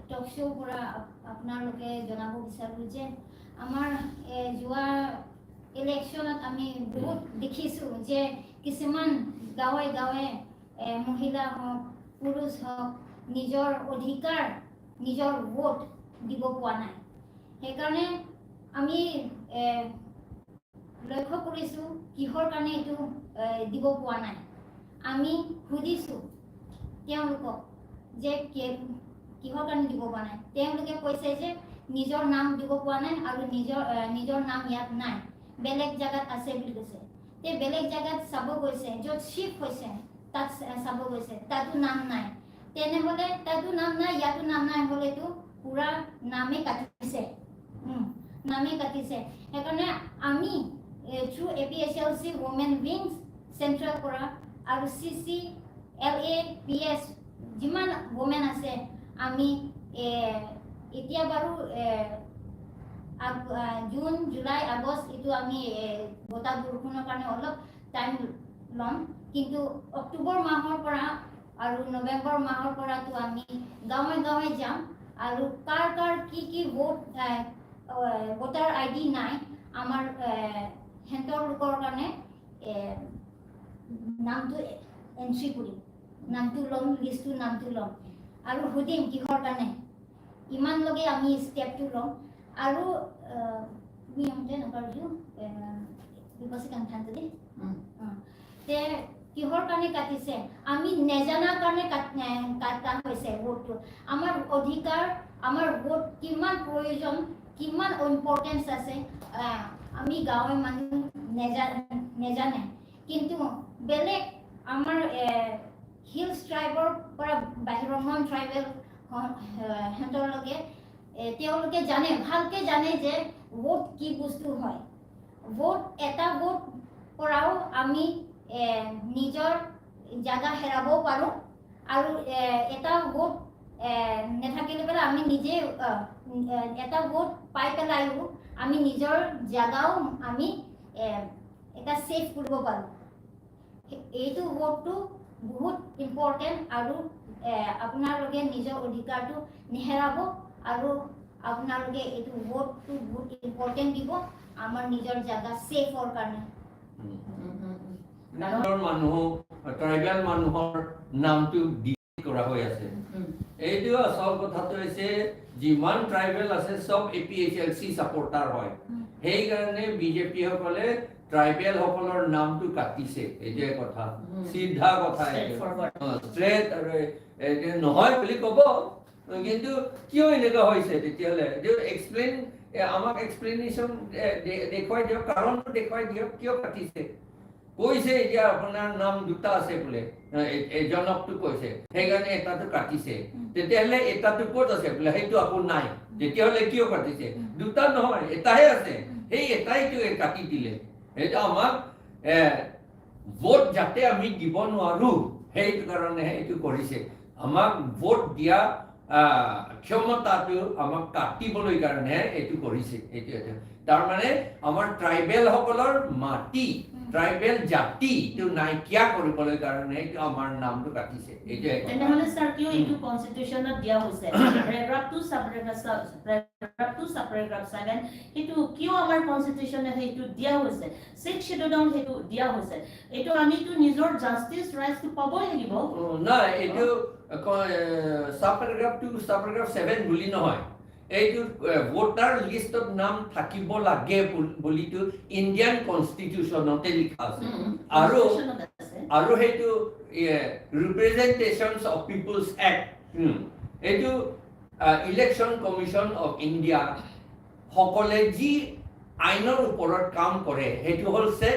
talk show' পৰা আপ-, আপোনালোকে জনাব বিচাৰোঁ যে আমাৰ, এ, যোৱা ইলেকশ্যনত আমি বহুত দেখিছোঁ যে কিছুমান গাঁৱে গাঁৱে, এ, মহিলা হওক, পুৰুষ হওক, নিজৰ অধিকাৰ, নিজৰ ভোট দিব পোৱা নাই। সেইকাৰণে আমি, এ, লক্ষ্য কৰিছোঁ কিহৰ কাৰণে এইটো, এ, দিব পোৱা নাই। আমি সুধিছোঁ তেওঁলোকক যে কিয়, কিহৰ কাৰণে দিব পৰা নাই। তেওঁলোকে কৈছে যে নিজৰ নাম দিব পৰা নাই আৰু নিজৰ, এ, নিজৰ নাম ইয়াত নাই, বেলেগ জেগাত আছে বুলি কৈছে। তে বেলেগ জেগাত চাব গৈছে, য'ত শ্বিফ্ট হৈছে তাত চা-, চাব গৈছে, তাতো নাম নাই। তেনেহ'লে তাতো নাম নাই, ইয়াতো নাম নাই হ'লেতো পুৰা নামেই কাটিছে। উম, নামেই কাটিছে। সেইকাৰণে আমি, এ, through A P H L C women wings central পৰা আৰু চি চি এল এ পি এছ যিমান ৱমেন আছে, আমি, এ, এতিয়া বাৰু, এ, আগ-, আ, জুন, জুলাই, আগষ্ট এইটো আমি, এ, বতাহ বৰষুণৰ কাৰণে অলপ টাইম ল'ম, কিন্তু অক্টোবৰ মাহৰ পৰা আৰু নৱেম্বৰ মাহৰ পৰাতো আমি গাঁৱে গাঁৱে যাম আৰু কাৰ কাৰ কি কি ভোট, এ, এ, ভোটাৰ আই ডি নাই আমাৰ, এ, সিহঁতৰ লোকৰ কাৰণে, এ, নামটো এণ্ট্ৰি কৰিম, নামটো ল'ম, লিষ্টটো নামটো ল'ম আৰু সুধিম কিহৰ কাৰণে। ইমান লগে আমি ষ্টেপটো ল'ম আৰু, এ, নিয়মতে নকৰিলো, এ, বিকশিত কামঠানটো দেই। উম। অ। তে কিহৰ কাৰণে কাটিছে? আমি নেজানাৰ কাৰণে কাট-, এ, কাটা হৈছে ভোটটো। আমাৰ অধিকাৰ, আমাৰ ভোট কিমান প্ৰয়োজন, কিমান ইম্পৰ্টেঞ্চ আছে, এ, আমি গাঁৱৰ মানুহ নেজা-, নেজানে। কিন্তু বেলেগ আমাৰ, এ, হিলছ ট্ৰাইবৰ পৰা বাহিৰৰ নন ট্ৰাইবেল হ-, এ, সিহঁতৰ লগে, এ, তেওঁলোকে জানে, ভালকে জানে যে ভোট কি বস্তু হয়। ভোট, এটা ভোট পৰাও আমি, এ, নিজৰ জাগা হেৰাবও পাৰোঁ আৰু, এ, এটা ভোট, এ, নাথাকিলে পেলাই আমি নিজে, আ, এ, এটা ভোট পাই পেলাইও আমি নিজৰ জাগাও আমি, এ, এটা ছেভ কৰিব পাৰোঁ। এইটো ভোটটো বহুত ইম্পৰ্টেণ্ট আৰু, এ, আপোনালোকে নিজৰ অধিকাৰটো নেহেৰাব আৰু আপোনালোকে এইটো ভোটটো বহুত ইম্পৰ্টেণ্ট দিব আমাৰ নিজৰ জাগা ছেভৰ কাৰণে। উম। উম, উম, উম। ডাঙৰ মানুহ, ট্ৰাইবেল মানুহৰ নামটো ডিলিট কৰা হৈ আছে। উম। এইটো আচল কথাটো হৈছে, যিমান ট্ৰাইবেল আছে, চব এ পি এইচ এল চি ছাপোৰ্টাৰ হয়। উম। সেইকাৰণে বি জে পি সকলে ট্ৰাইবেল সকলৰ নামটো কাটিছে। এইটোৱে কথা, উম। চিধা কথা এইটো। Straight forward. অ, ষ্ট্ৰেইট আৰু এইটো নহয় বুলি ক'ব। কিন্তু কিয় এনেকুৱা হৈছে তেতিয়াহ'লে? এইটো এক্সপ্লেইন, এ, আমাক এক্সপ্লেনেশ্যন, এ, দে-, দেখুৱাই দিয়ক, কাৰণটো দেখুৱাই দিয়ক, কিয় কাটিছে? কৈছে এতিয়া আপোনাৰ নাম দুটা আছে বোলে, এ, এ, এজনকতো কৈছে, সেইকাৰণে এটাতো কাটিছে। উম। তেতিয়াহ'লে এটাতো ক'ত আছে বোলে, সেইটো আকৌ নাই। উম। তেতিয়াহ'লে কিয় কাটিছে? উম। দুটা নহয়, এটাহে আছে। উম। সেই এটাইতো এ কাটি দিলে। সেইটো আমাক, এ, ভোট যাতে আমি দিব নোৱাৰো, সেইটো কাৰণেহে এইটো কৰিছে। আমাক ভোট দিয়া, আহ, ক্ষমতাটো আমাক কাটিবলৈ কাৰণেহে এইটো কৰিছে। এইটো, এইটো। তাৰমানে আমাৰ ট্ৰাইবেল সকলৰ মাটি, উম। ট্ৰাইবেল জাতিটো নাইকিয়া কৰিবলৈ কাৰণে এইটো আমাৰ নামটো কাটিছে। এইটোৱে কথা। তেনেহ'লে ছাৰ, কিয় এইটো উম। কনষ্টিটিউশ্যনত দিয়া হৈছে? পেৰেগ্ৰাফ টু, ছাব পেৰেগ্ৰাফ, ছাব, পেৰেগ্ৰাফ টু, ছাব পেৰেগ্ৰাফ ছেভেন, সেইটো কিয় আমাৰ কনষ্টিটিউশ্যনে সেইটো দিয়া হৈছে? ছিক্স শ্বিডিউলত সেইটো দিয়া হৈছে। এইটো আমিতো নিজৰ জাষ্টিচ ৰাইটছটো পাবই লাগিব। অ, নাই, এইটো, অ। ক-, এ, ছাব পেৰেগ্ৰাফ টু, ছাব পেৰেগ্ৰাফ ছেভেন বুলি নহয়। এইটো, এ, ভোটাৰ লিষ্টত নাম থাকিব লাগে বুল-, বুলিতো ইণ্ডিয়ান কনষ্টিটিউশ্যনতে লিখা আছে। উম, আৰু, কনষ্টিটিউশ্যনত আছে। আৰু সেইটো, এ, ৰিপ্ৰেজেণ্টেশ্যনছ অফ পিপলছ এক্ট, উম, এইটো, আ, ইলেকশ্যন কমিশ্যন অফ ইণ্ডিয়া সকলে যি আইনৰ ওপৰত কাম কৰে, সেইটো হৈছে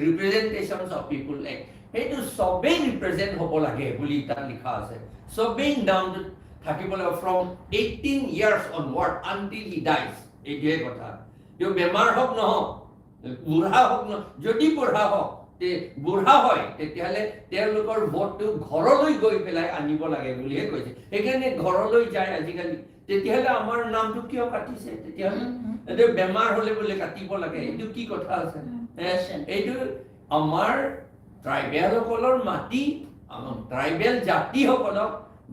ৰিপ্ৰেজেণ্টেশ্যনছ অফ পিপল এক্ট। সেইটো সবেই ৰিপ্ৰেজেণ্ট হ'ব লাগে বুলি তাত লিখা আছে। সবেই নাম থাকিব লাগে, from eighteen years onward until he dies। এইটোৱে কথা। তেওঁ বেমাৰ হওক নহওক, বুঢ়া হওক ন-, যদি বুঢ়া হওক, তে-, বুঢ়া হয়, তেতিয়াহ'লে তেওঁলোকৰ ভোটটো ঘৰলৈ গৈ পেলাই আনিব লাগে বুলিহে কৈছে। সেইকাৰণে ঘৰলৈ যায় আজিকালি। তেতিয়াহ'লে আমাৰ নামটো কিয় কাটিছে? তেতিয়াহ'লে উম, উম। এতিয়া বেমাৰ হ'লে বোলে কাটিব লাগে, এইটো কি কথা আছে? উম, এ, question। এইটো আমাৰ ট্ৰাইবেলসকলৰ মাটি, আমাৰ ট্ৰাইবেল জাতিসকলক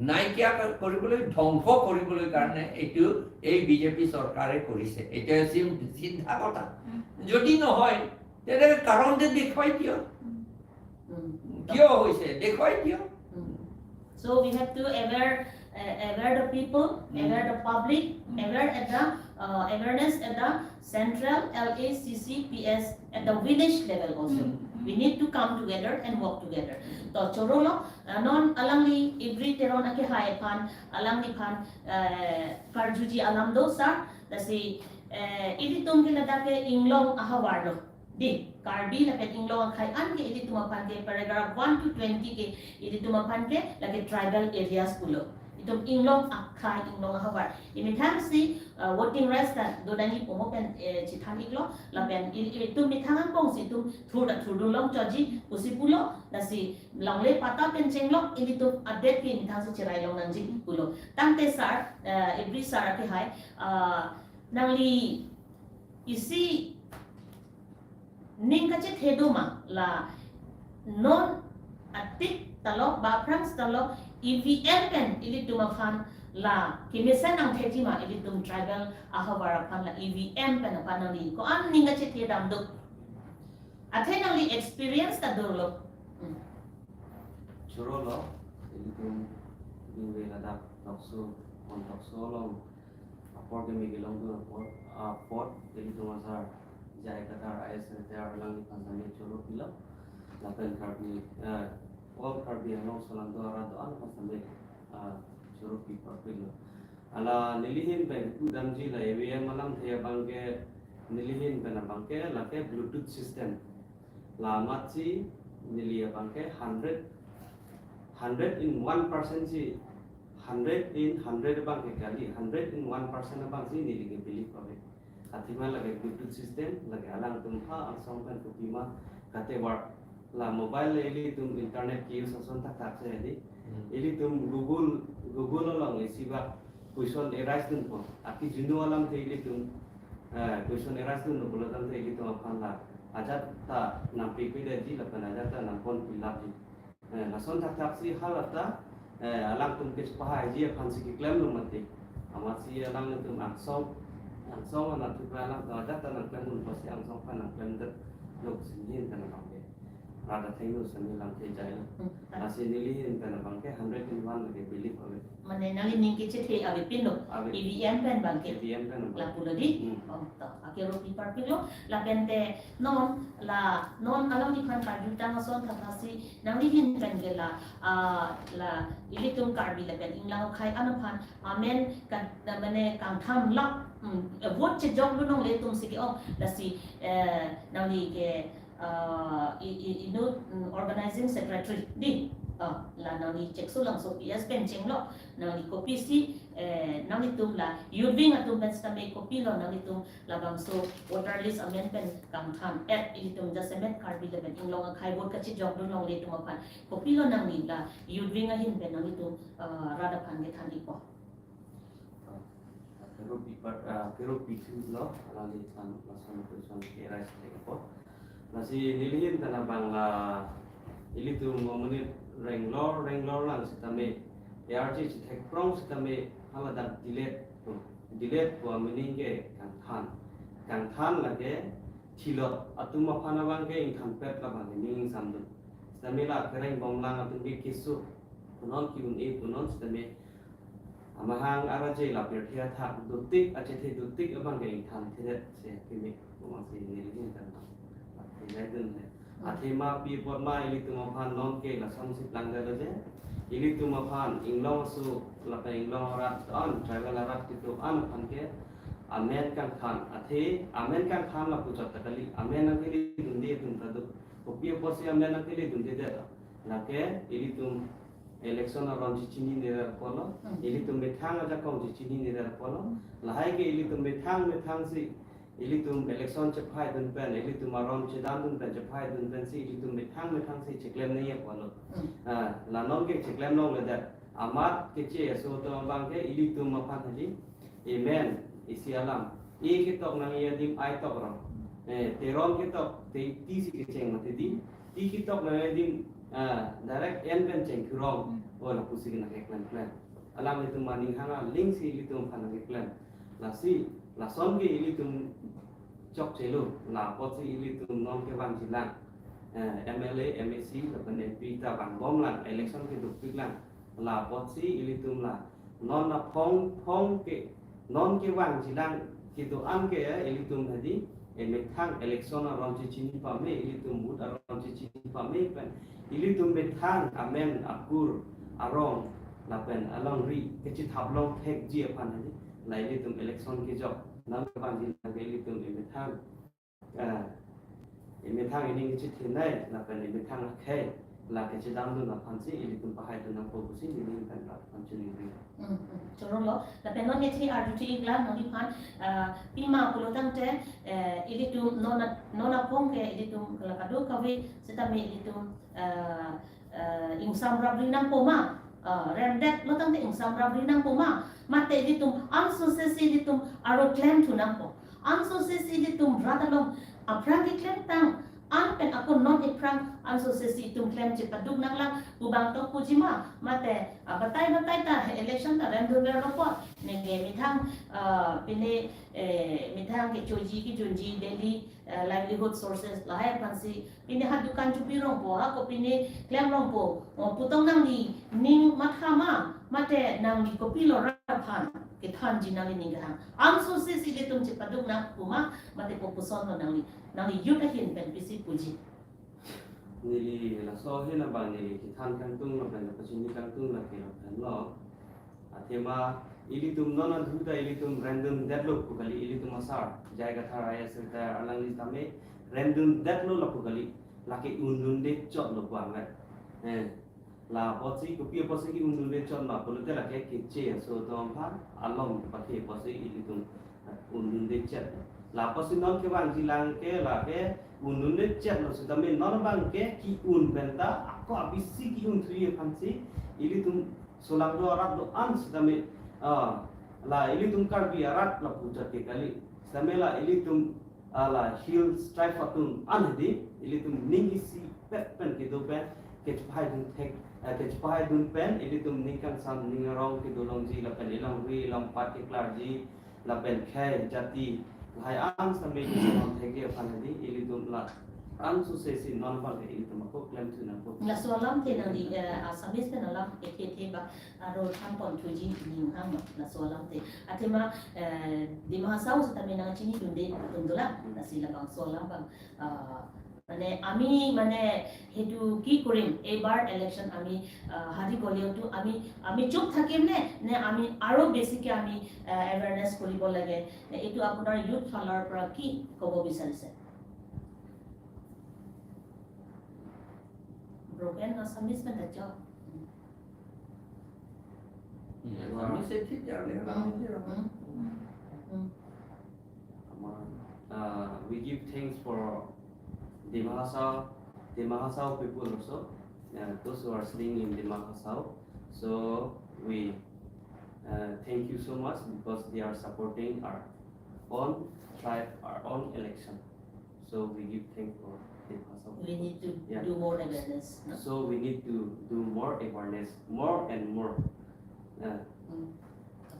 নাইকিয়া ক-, কৰিবলৈ, ধ্বংস কৰিবলৈ কাৰণে এইটো এই বি জে পি চৰকাৰে কৰিছে। এতিয়া চিম-, চিধা কথা। উম। যদি নহয়, তেনে কাৰণটো দেখুৱাই দিয়ক। উম। কিয় হৈছে? দেখুৱাই দিয়ক। উম। So we have to aware, uh, aware the people, um. Aware the public, um. Aware at the, uh, awareness at the central, L A, C C, P S, at the village level also. Um, um. We need to come together and work together. Um. To choro lo, uh, non alangli Ibri Teron akehai aphan, alangliphan, uh, karjuji alam do, sir. Lasi, uh, ilitum ke ladak ke inglong ahavar lo. Di, Karbi lapen inglong akhei an ke ilitum aphan ke paragraph one to twenty ke ilitum aphan ke lake tribal areas pulo. Itum inglong akhei, inglong ahavar. Imethang si, uh, voting rights ta do nangji pu mo pen, eh, chithan iklo, lapen i-, itum methang angbong si itum thur ta thurdun long choji pusi pulo, lasi longle patta pen chenglok ilitum update ke imethang si cherai long nangji pulo. Tangte sir, eh, Ibri sir akehai, ah, nangli isi ning kachethe do ma la non atik ta lo, ba aphrang ta lo, E V M pen ilitum aphan la kemesen angthekji ma ilitum tribal ahavar aphan la E V M pen aphan nangli ko-an ning kachethe dam do? Athe nangli experience ta dolo. Hmm. Choro lo, ilitum ningve ladak tokso, on tokso along apor keme kelongdun apor, apor, ilitum asar J I Kathar I A S retired alangliphan tame choro pilo. Lapen Karbi, eh, all Karbi Anglong aso alam do arat do-an aphan tame, ah, choro pi parpilo. Hala nelihin pen pudamji la E V M alamthe abang ke, nelihin pen abang ke lake Bluetooth system. La amatsi neli abang ke hundred, hundred in one percent si, hundred in hundred abang ke kali, hundred in one percent abang si neli ke believe ave. Athema lake Bluetooth system, lake alangtum ha angsong pen kopima kate war la mobile le ilitum internet ke-use ason thakthak si di. Hmm. Ilitum Google, Google along isi bak question arise dunpo. Akijunu alamthe ilitum, eh, question arise dunpo, pulo tangte ilitum aphan la ajat ta nangpipedetji lapen ajat ta nangpon pilapji. Eh, lason thakthak si hala ta, eh, alangtum kepahaiji aphan si keklemlo mati. Amatsi alangtum angsong, angsong anatthu pen alangtum ajat ta nangklem unpo si angsong aphan nangklemdet lok si nelihin pen abang ke. Rada thengno sami lamthe jailo. Hmm. Lasi neli ahin pen abangke hundred and one lake believe ave. Mane nangli ning kechethe avepinlo. Ave. E V M pen abangke. E V M pen abang. Lapulo di. Hmm. Oh, to. Akero pi parpiklo. Lapente non la non alangliphan karjutang ason thapasi nangli ahin pen ke la, ah, la ilitum Karbi lapen Inglong akhei an aphan amen ka, mane kangthan lak, hmm, vote chejokdun longle atum si ke-ong, lasi, eh, nangli ke, ah, i, i, inut, hmm, organizing secretary di, ah, la nangli Cheksolangso P S pen chenglok, nangli kopisi, eh, nanglitum la youth wing atum pen sitame kopilo nanglitum labangso voter list amen pen kangthan-et ilitum jasemet Karbi lapen Inglong akhei vote kachejokdun longle atum aphan kopilo nangli la youth wing ahin pen nanglitum, ah, rat aphan kethan-ikpo. Akero pi par, ah, akero pithulo, alangliphan lason question ke-arise thekpo. Lasi neli ahin pen abang la ilitum amonit renglor renglor lang sitame, A R G chethekprong sitame haladak delayed, delayed pu ameaning ke kangthan. Kangthan lake thilot atum aphan abangke ingthanpet labang ning ingsamdun. Sitame la kereng bomlang atum ke keso punon ki-un-e punon sitame amahang araje la pirthe athak dotik achethe dotik abangke ingthanthedet si kimi bomang si neli ahin pen abang. Lake jaidun le. Athema pi apot ma ilitum aphan non ke lasonsi plangdetlo je. Ilitum aphan Inglong aso lapen Inglong arat an, tribal arat kedo-an aphan ke amen kangthan. Athe amen kangthan lapu chot ta kali, amen nangkeledunde atum ta do. Kopi apotsi amen nangkeledundedet? Lake ilitum election aron chechinine apotlo, hmm, ilitum methang ajakong chechinine apotlo. Hmm. Lahai ke ilitum methang methang si ilitum election chephaidun pen, ilitum aron chedandun pen, chephaidun pensi ilitum methang methang si cheklem nangji apotlo. Hmm. Ah, la non ke cheklem longledet. Amat keche aso atum abangke ilitum aphan hadi, amen, isi alam. E ketok nangji adim I tok rong. Eh, Teron ketok te T si kecheng mati di. T ketok nangji adim, ah, direct N pen chengkhurong. Hmm. Oh, lapusi kena keklem klem. Alanglitum aning hang aling si ilitum aphan keklem. Lasi, lason ke ilitum chokchelo, la apotsi ilitum non kevangjilang, eh, M L A, M A C, lapen M P ta vangbomlang, election kedopiklang, la apotsi ilitum la non aphong phong ke, non kevangjilang kedo-an ke, eh, ilitum hadi, eh, methang election aron chechini pame, ilitum vote aron chechini pame pen, ilitum methang amen akur arong lapen alongri kechethap longthekji aphan hadi, la ilitum election kejok, non kevangjilang ke ilitum emethang, ah, emethang ining kechethenei lapen emethang akhei la kechedamdun aphansi ilitum pahaidun nangpo pusi neli ahin pen rat aphan choningri. Hmm, hmm. Chorolo, lapen non nethi arju-ik lang nangliphan, ah, pima pulo tangte, eh, ilitum non a-, non aphong ke ilitum la kadokave sitame ilitum, ah, eh, ingsamrapri nangpo ma, eh, remdetlo tangte ingsamrapri nangpo ma, mate ilitum ansose si ilitum aro klemthu nangpo. Ansose si ilitum rat along aphrang keklemtang an pen ako non iphrang ansose si itum klem chepaduk nanglang pu abang tok puji ma, mate, ah, batai batai ta election ta remdunverlo apot, neke methang, ah, pine, eh, methang kechoji kejunji daily, eh, livelihood sources lahai aphansi pine ha dukan chupi rongpo, ako pine klem rongpo, oh, putong nangli ning matha ma, mate nangli kopilo rat aphan kethanji nangli ning kehang? Ansose si ilitum chepaduk nang pu ma, mate kopusonlo nangli, nangli youth ahin pen pisi puji? Neli laso ahin abang neli kethan kangtung lapen pachini kangtung lake lahenlo. Athema ilitum non adhu ta ilitum rendundetlo pu kali, ilitum asar J I Kathar I A S retire alangli tame rendundetlo lapu kali, lake undunde chotlo pu amat. Eh, la apotsi, kopi apotsi ke-undunde chot ma pulote lake keche aso atum aphan alom pathe apotsi ilitum undunde chot. La apotsi non kevangjilang ke lake undunde chotlo sitame non abangke ke-un penta ako abisi ke-unthuji aphansi ilitum solangdo arat do-an sitame, ah, la ilitum Karbi arat lapu chot ke kali. Sitame la ilitum, ah, la hill tribe atum an hedi ilitum ning isipet pen kedo pen, kechepahaidun thek, eh, kechepahaidun pen ilitum ning kangsam ning arong kedo longji lapen ilongri ilongpat keklarji lapen khei jati lahai an sitame kechepahaidun thekji aphan hedi ilitum la Anso sesi non abang ke ilitum ako klemthu nangpo. Laso alamthe nangli, eh, Assamese pen alam ethe ethe ba aro than ponthuji ning hang ma, laso alamthe. Athema, eh, Dima Hasao setame nangchinidunde atum dolang, lasi labangso alam abang, ah, mane ami mane hetu ki korim, ebar election ami, ah, hari kolio tu ami, ami chup thakim ne, ne ami aro besi ke ami, eh, awareness koribo lage, ne etu apunar youth ফালৰ পৰা কি ক'ব বিচাৰিছে? Broken Assamese pen ta jo. Yes, আমি সে ঠিক জানি না, আমি যে রকম। Uh, we give thanks for Dima Hasao, Dima Hasao people also, uh, those who are staying in Dima Hasao. So we, uh, thank you so much because they are supporting our own tribe, our own election. So we give thanks for Dima Hasao. We need to, yeah, do more awareness, no? So we need to do more awareness, more and more. Uh, Mm.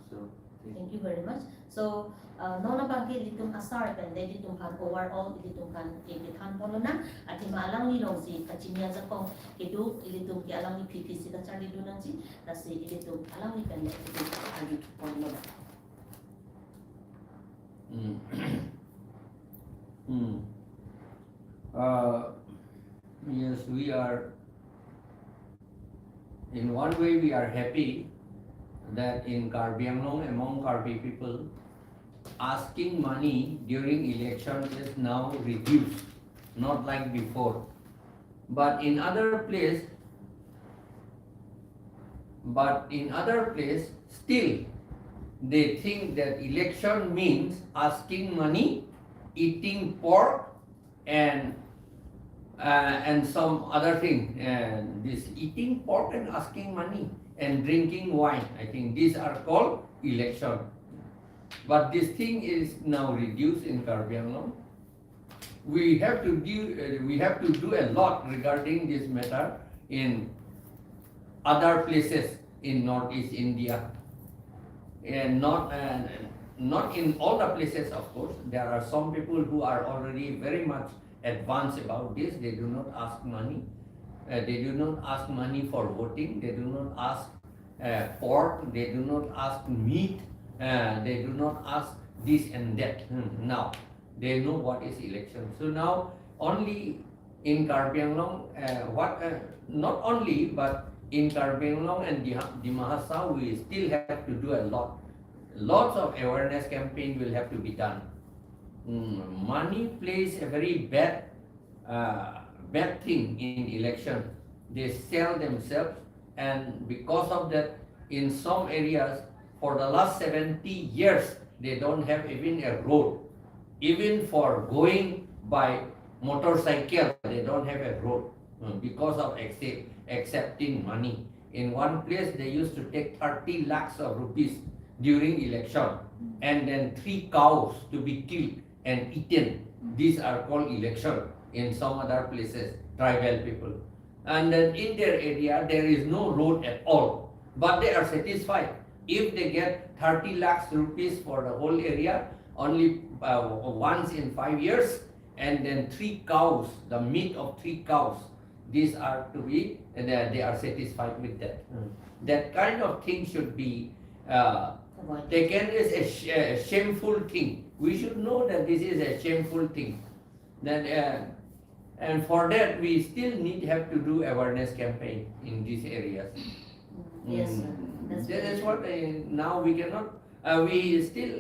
So, thank you. Thank you very much. So, uh, non abang ke ilitum asar pen le ilitum aphan overall ilitum aphan ke kethan ponlonang, athema alangli alongsi kachini ajakong kedo ilitum ke alangli P P C kacharlidun nangji, lasi ilitum alangli pen le ilitum arju ponlonang. Hmm. Hmm. Uh, yes, we are, in one way, we are happy that in Karbi Anglong, among Karbi people, asking money during election is now reduced, not like before. But in other place, but in other place, still they think that election means asking money, eating pork, and, uh, and some other thing. And this eating pork and asking money and drinking wine, I think these are called election. But this thing is now reduced in Karbi Anglong. We have to do, uh, we have to do a lot regarding this matter in other places in Northeast India. And not, uh, not in all the places, of course. There are some people who are already very much advanced about this. They do not ask money. Uh, they do not ask money for voting. They do not ask, uh, pork. They do not ask meat. Uh, they do not ask this and that. Hmm, now, they know what is election. So now, only in Karbi Anglong, uh, what, uh, not only, but in Karbi Anglong and Diha-, Dima Hasao, we still have to do a lot. Lots of awareness campaign will have to be done. Mm, money plays a very bad, uh, bad thing in election. They sell themselves, and because of that, in some areas, for the last seventy years, they don't have even a road. Even for going by motorcycle, they don't have a road, mm, because of accept-, accepting money. In one place, they used to take thirty lakhs of rupees during election, and then three cows to be killed and eaten. These are called election in some other places, tribal people. And then in their area, there is no road at all. But they are satisfied. If they get thirty lakhs rupees for the whole area, only, uh, once in five years, and then three cows, the meat of three cows, these are to be, and they, they are satisfied with that. Hmm. That kind of thing should be, uh, Avoid. Taken as a sh-, a shameful thing. We should know that this is a shameful thing. Then, uh, and for that, we still need have to do awareness campaign in these areas. Yes, sir. Mm. That's That very is true. What, uh, now we cannot, uh, we still,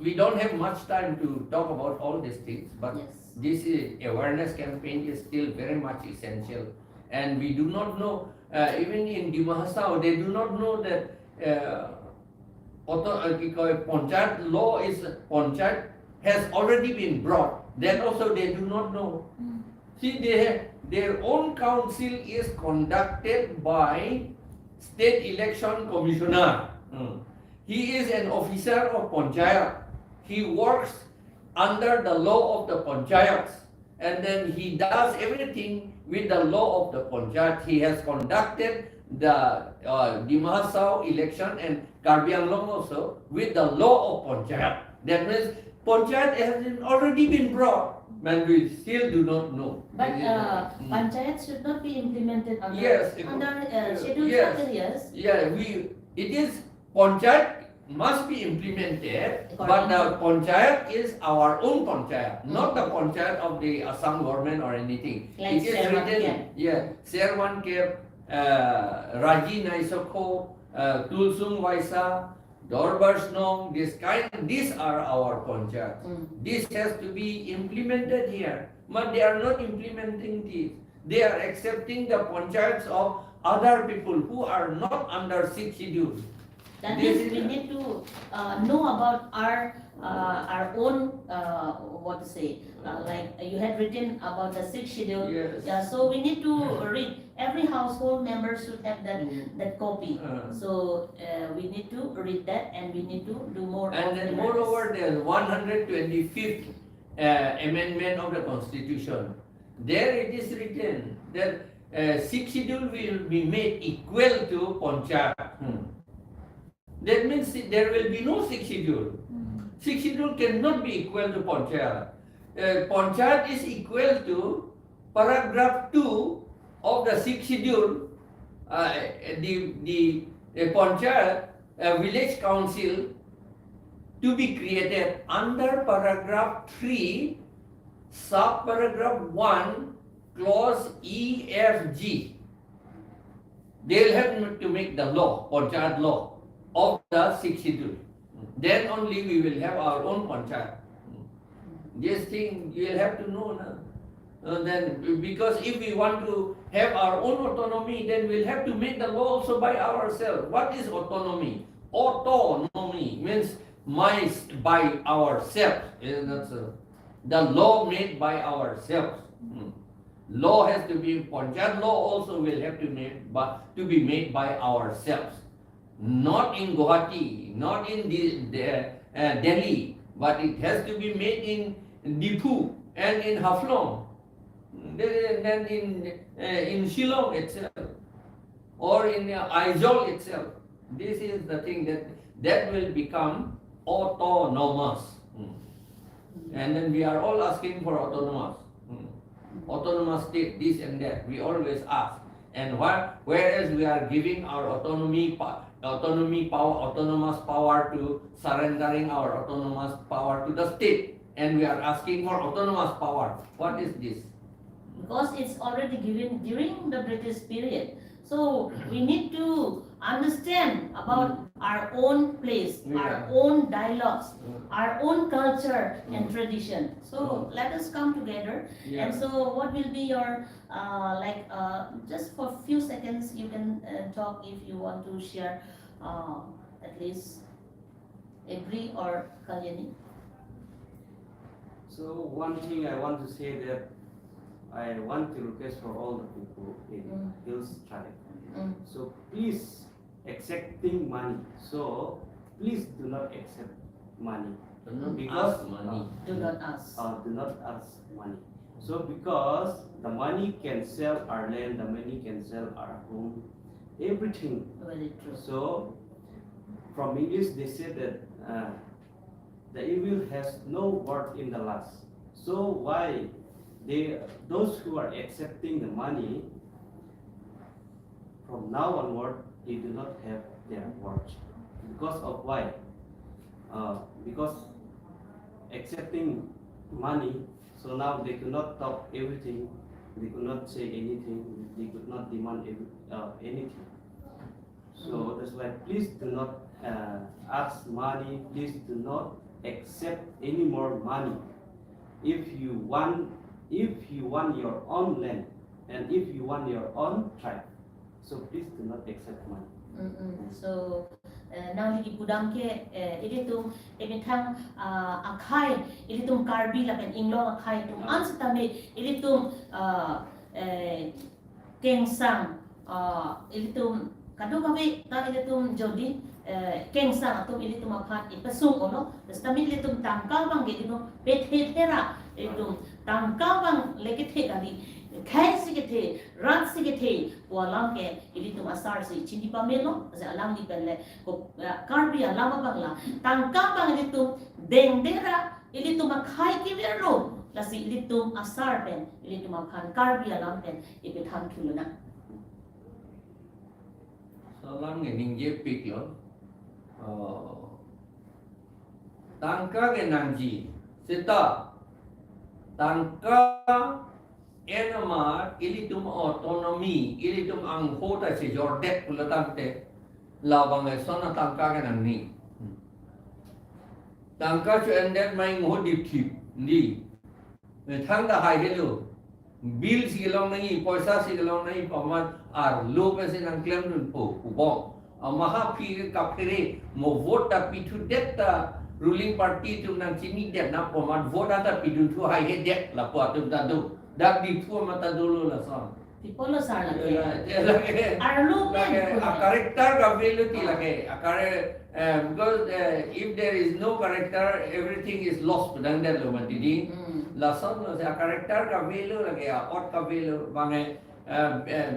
we don't have much time to talk about all these things, but Yes. this is, awareness campaign is still very much essential. And we do not know, uh, even in Dima Hasao, they do not know that, uh, auto, uh, কি কয়, Panchayat law is, Panchayat has already been brought. Then also they do not know. Hmm. See, they have, their own council is conducted by State Election Commissioner. Hmm. He is an officer of Panchayat. He works under the law of the Panchayats. And then he does everything with the law of the Panchayat. He has conducted the, uh, Dima Hasao election and Karbi Anglong also with the law of Panchayat. That means Panchayat has been, already been brought. But we still do not know. But, That is the uh, mm. Panchayat should not be implemented under, Yes, it under, uh, yes. Scheduled Tribal areas. Yeah, we, it is, panchayat must be implemented, but the According to panchayat is our own panchayat, not the Mm. panchayat of the Assam government or anything. Like It is Sherwan written, Camp. Yeah, Sherwan Camp, uh, Raji Naisokho, uh, Tulsung Waisa, Dorbar Snong, this kind, these are our panchayat. Mm. This has to be implemented here. But they are not implementing this. They are accepting the panchayats of other people who are not under sixth schedule. That This means is we a need to, uh, know about our, uh, our own, uh, what to say, uh, like, uh, you had written about the sixth schedule. Yes. Yeah, so we need to read. Every household member should have that, Mm. that copy. Uh. So, uh, we need to read that and we need to do more And of then awareness. Moreover, the one hundred twenty-fifth, uh, amendment of the constitution. There it is written that, uh, sixth schedule will be made equal to panchayat. Hmm. That means there will be no sixth schedule. Hmm. Sixth schedule cannot be equal to panchayat. Uh, panchayat is equal to paragraph two of the sixth schedule, uh, the, the, the panchayat, uh, village council to be created under paragraph three, sub paragraph one, clause E F G. They'll have to make the law, panchayat law of the sixth schedule. Then only we will have our own panchayat. This thing you will have to know, na? Uh, then, because if we want to have our own autonomy, then we'll have to make the law also by ourselves. What is autonomy? Autonomy means my, by ourselves. Eh, that's, uh, the law made by ourselves. Hmm. Law has to be, panchayat law also will have to made by, to be made by ourselves. Not in Guwahati, not in the, the, uh, Delhi, but it has to be made in Diphu and in Haflong, then, then in, uh, in Shillong itself, or in, uh, Aizawl itself. This is the thing that, that will become autonomous. Hmm. And then we are all asking for autonomous. Hmm. Autonomous state, this and that. We always ask. And why, whereas we are giving our autonomy, pa-, autonomy power, autonomous power to surrendering our autonomous power to the state, and we are asking for autonomous power. What is this? Because it's already given during the British period. So we need to understand about Mm. our own place, our Yeah. own dialogues, Mm. our own culture and Mm. tradition. So Mm. let us come together. Yeah. And so what will be your, uh, like, uh, just for few seconds, you can, uh, talk if you want to share, uh, at least Abri or Kalyani? So one thing I want to say that I want to request for all the people in Mm. Hills Tribe. Mm. So please accepting money. So please do not accept money. Do not Because, ask money. uh, Do not ask. uh, do not ask money. So because the money can sell our land, the money can sell our home, everything. Very true. So from English they say that, uh, the evil has no worth in the last. So why they, those who are accepting the money, from now onward, they do not have their worth. Because of why? Uh, because accepting money, so now they could not talk everything, they could not say anything, they could not demand every, uh, anything. So that's why please do not, uh, ask money, please do not accept any more money. If you want, if you want your own land, and if you want your own tribe, so please do not accept money. Mm-mm. So, eh, nangli kipudam ke, eh, ilitum emethang, ah, akhai, ilitum Karbi lapen Inglong akhai atum Mm. an setame ilitum, ah, eh, kengsang, ah, ilitum kadokave ta ilitum jodi, eh, kengsang atum ilitum aphan ipesung ono, setame ilitum tangka abang ke ilitum pethe thera, ilitum tangka abang le kethe kali, khei si kethe, rat si kethe, pu alam ke ilitum asar si chini pamelo, si alangli pen le, ko, eh, Karbi alam abang la, tangka abang ilitum dengdera, ilitum akhai kever lo, lasi ilitum asar pen, ilitum aphan Karbi alam pen ipethan thulonang. Salam nge ningje piklo. Oh. Tangka ke nangji. Seta tangka en amar ilitum autonomy, ilitum angho ta chejordet pulo tangte, labang eson atangka ke nangji. Tangka cho-endet ma ingho dipthip, di. Methang ta haihelo. Bill si kelong nangji, poisa si kelong nangji, pu amat arlo pensi nangklemdunpo, pu bom. Amahaphi kaphere, mo vote ta pithudet ta ruling party atum nangchinidet nang pu amat vote ta pidunthu haihedet lapu atum ta do. Dak Diphu amat ta dolo lason. Pipo lo sar lake. Ya, ya, lake. Arlo pen lake, pu a lake. Character kave lo ti lake. A chara-, eh, because, eh, if there is no character, everything is lost, pedang det lo mati di. Hmm. Lason lo si a character kave lo lake, a ot kave lo, bang, eh, eh, eh,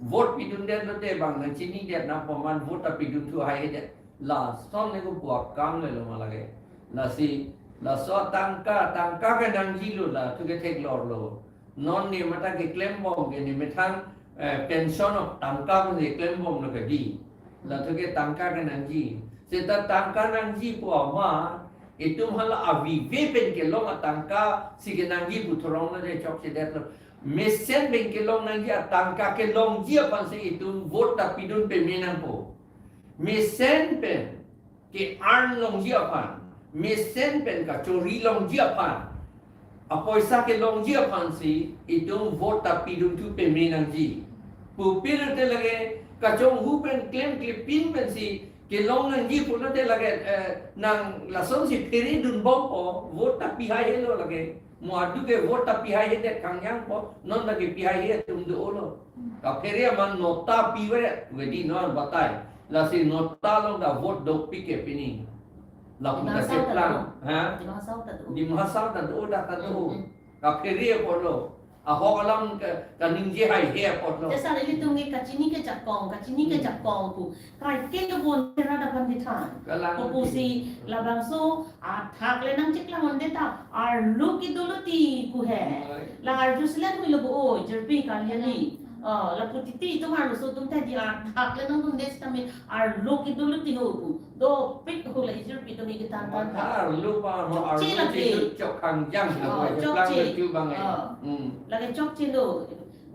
vote pidundet lote bang nangchinidet nang pu amat vote ta pidunthu haihedet. Lason le ko buat kam le lo ma lake. Lasi, laso tangka, tangka ke nangjilo, lathu ke theklor lo. Non ne mata keklembom ke ne methang, eh, pension of tangka pu ne klembom lo ke di. Lathu ke tangka ke nangji. Seta tangka nangji pu amat, itum hala avive pen kelong atangka si kenangji pu thorong lo de chokchedet lo. Mesen pen kelong nangji atangka kelongji aphansi itum vote ta pidun peme nangpo. Mesen pen ke-earn longji aphan, mesen pen kachori longji aphan, apoisa kelongji aphansi itum vote ta pidunthu peme nangji. Pupilote lake kachonghu pen klemklepin pensi kelong nangji pulote lake, eh, nang lasonsi pheredunbompo, vote ta pihai helo lake. Mo adu ke vote ta pihai hedet kangjangpo, non lake pihai he atum do-o lo. Kaphere amat nota piver, wedi non batai. Lasi nota along ta vote dopik ke pini. Lapu ta Dima Hasao ta cheplang, do. Ha? Dima Hasao ta do. Dima Hasao ta do, dak ta do. Hmm, hmm. Kaphere apotlo. Ahok alam ke, kaningje haihe apotlo. Jesa ilitum ke kachini kejakong, kachini Hmm. kejakong pu. Kaike kebon ke rada pandithan. Kalang Kopusi ti. labangso athak le nangcheklang onde ta. Arlo kedo lo ti pu he. Oi. La arjusi lang milo bo o, jirpi kalian ni. Hmm. Oh, lapu titi itum arloso atum ta di athak le nangdunde sitame arlo kedo lo ti ho pu. Dopik ho la ijirpi atum ikethan than. Matha arlo pa ho Chokche arlo lake. Chedut chok kangjang lo Oh, ho chokche. Cheplang lo chu bang eh. Oh. Hmm. Lake chokche lo.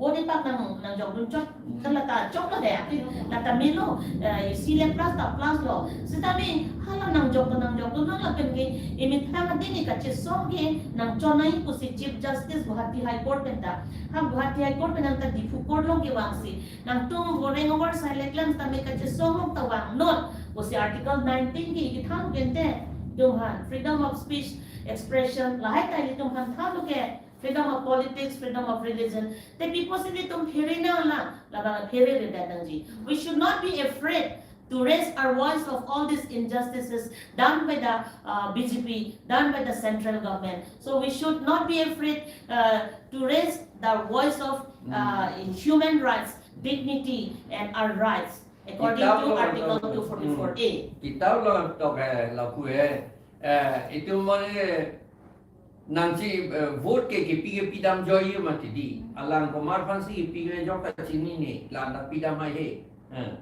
Vote ipak nang, nangjokdun chok. Hmm. Kan lata chok lo de, ati lata melo, eh, isi le plus ta plus lo. Sitame hala nangjok, nangjokdun non lapen ke, imethang adi ni kachesong ke, nangchonai pusi Chief Justice Guwahati High Court pen ta. Ha Guwahati High Court pen nang ta Diphu Court along kevangsi. Nangtum voting over side le klem sitame kachesong along ta vang not. Pusi Article nineteen ke ikethan kente. Itum aphan freedom of speech, expression, lahai ta itum aphan than lo ke. Freedom of politics, freedom of religion. Te pipo si itum phere nang la, labang phereredet nangji. We should not be afraid to raise our voice of all these injustices done by the, uh, B J P, done by the central government. So we should not be afraid, uh, to raise the voice of, uh, Mm. human rights, dignity, and our rights according Kitab to lo Article nangtok, two forty-four A. Hmm. Kitab lo nangtok, eh, lapu, eh, eh, itum mane nangsi, eh, vote ke kepi kepi dam joi yo mati di. Alang komat aphansi kepi ke jok ta chinine, la-an ta pidam haihe. Eh.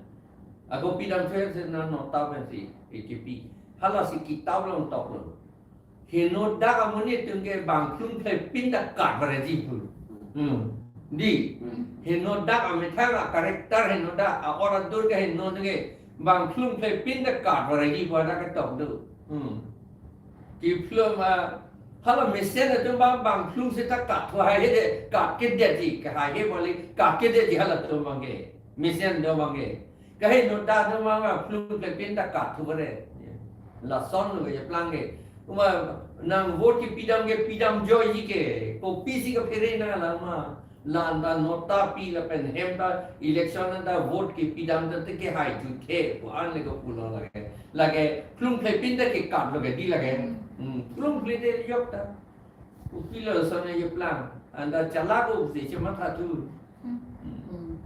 Ako pidam sir sir na nota aphansi, eh, kepi. Halasi kitab lo nangtok lo. Henodak amonit atum ke bangphlung phlepin ta kat vareji pu. Hmm. Di. Hmm. Henodak amethang a character henodak a-or adur ke heno ke bangphlung phlepin ta kat vareji pu dak ketok do. Hmm. Kephlung ma, hala mesen atum bang, bangphlung seta kat thu haihedet, kat kedetji, ke haihe bali, kat kedetji halatum abang ke. Mesen atum abang ke. Kaheno ta atum abang phlung phlepin ta kat thu kare. Lason lo keplang ke. Uma nang vote kepi dam ke pidam joiji ke. Kopisi kaphere nang alam ma. La-an ta nota pi lapen hem ta election anta vote kepi dam ta te kehai juthe pu an le ko pulo lake. Lake phlung phlepin ta kekat lo ke di lake. Hmm. Hmm, phlung phledet yok ta. Kopilo lason keplang. Anta chala ko si chematha thu. Hmm. Hmm.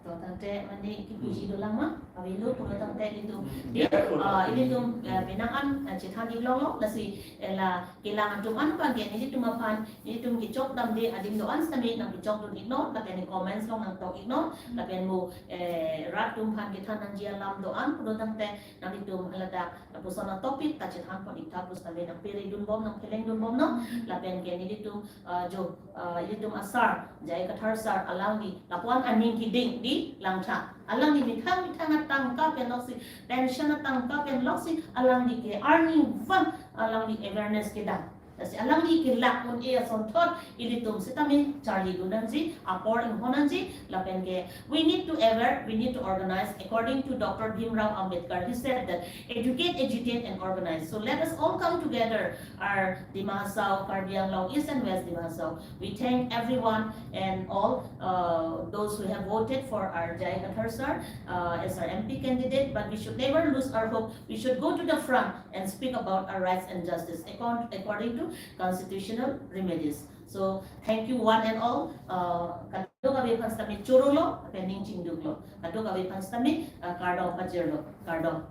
Hmm. Tangte mane kipuji dolang ma, avelo pulo tangte ilitum. Dia, ah, ilitum, eh, penang an, eh, chethan-ik longlo, lasi, eh, la kelang atum an abang ke nelitum aphan, nelitum kechok damde adim do-an sitame nangkechok dun-iknon, lapen comments along nangtok-iknon, lapen mo, eh, rat atum aphan kethan nangji alam do-an pulo tangte nanglitum haladak lapuson atopic ta chethan pon-ik tha pu sitame nangpere dunbom, nangpheleng dunbomnon, lapen ke nelitum, ah, jo, ah, ilitum asar, J I Kathar sir, alangli lapu-an aning keding di langtha. Alangli methang methang atangka pen loksi, pension atangka pen loksi, alangli ke arnivang, alangli awareness kedam. Lasi alangli kelak un-e asonthot ilitum sitame charli dun nangji, apor inghon nangji, lapen ke we need to aware, we need to organize according to Doctor Bhimrao Ambedkar. He said that educate, agitate and organize. So let us all come together, our Dima Hasao, Karbi Anglong East and West Dima Hasao. We thank everyone and all, uh, those who have voted for our J I Kathar sir, uh, as our M P candidate, but we should never lose our hope. We should go to the front and speak about our rights and justice according, according to constitutional remedies. So thank you one and all. Uh, kadokave aphan sitame chorolo, lapen ning chingduklo. Kadokave aphan sitame, uh, kardom pajirlo. Kardom.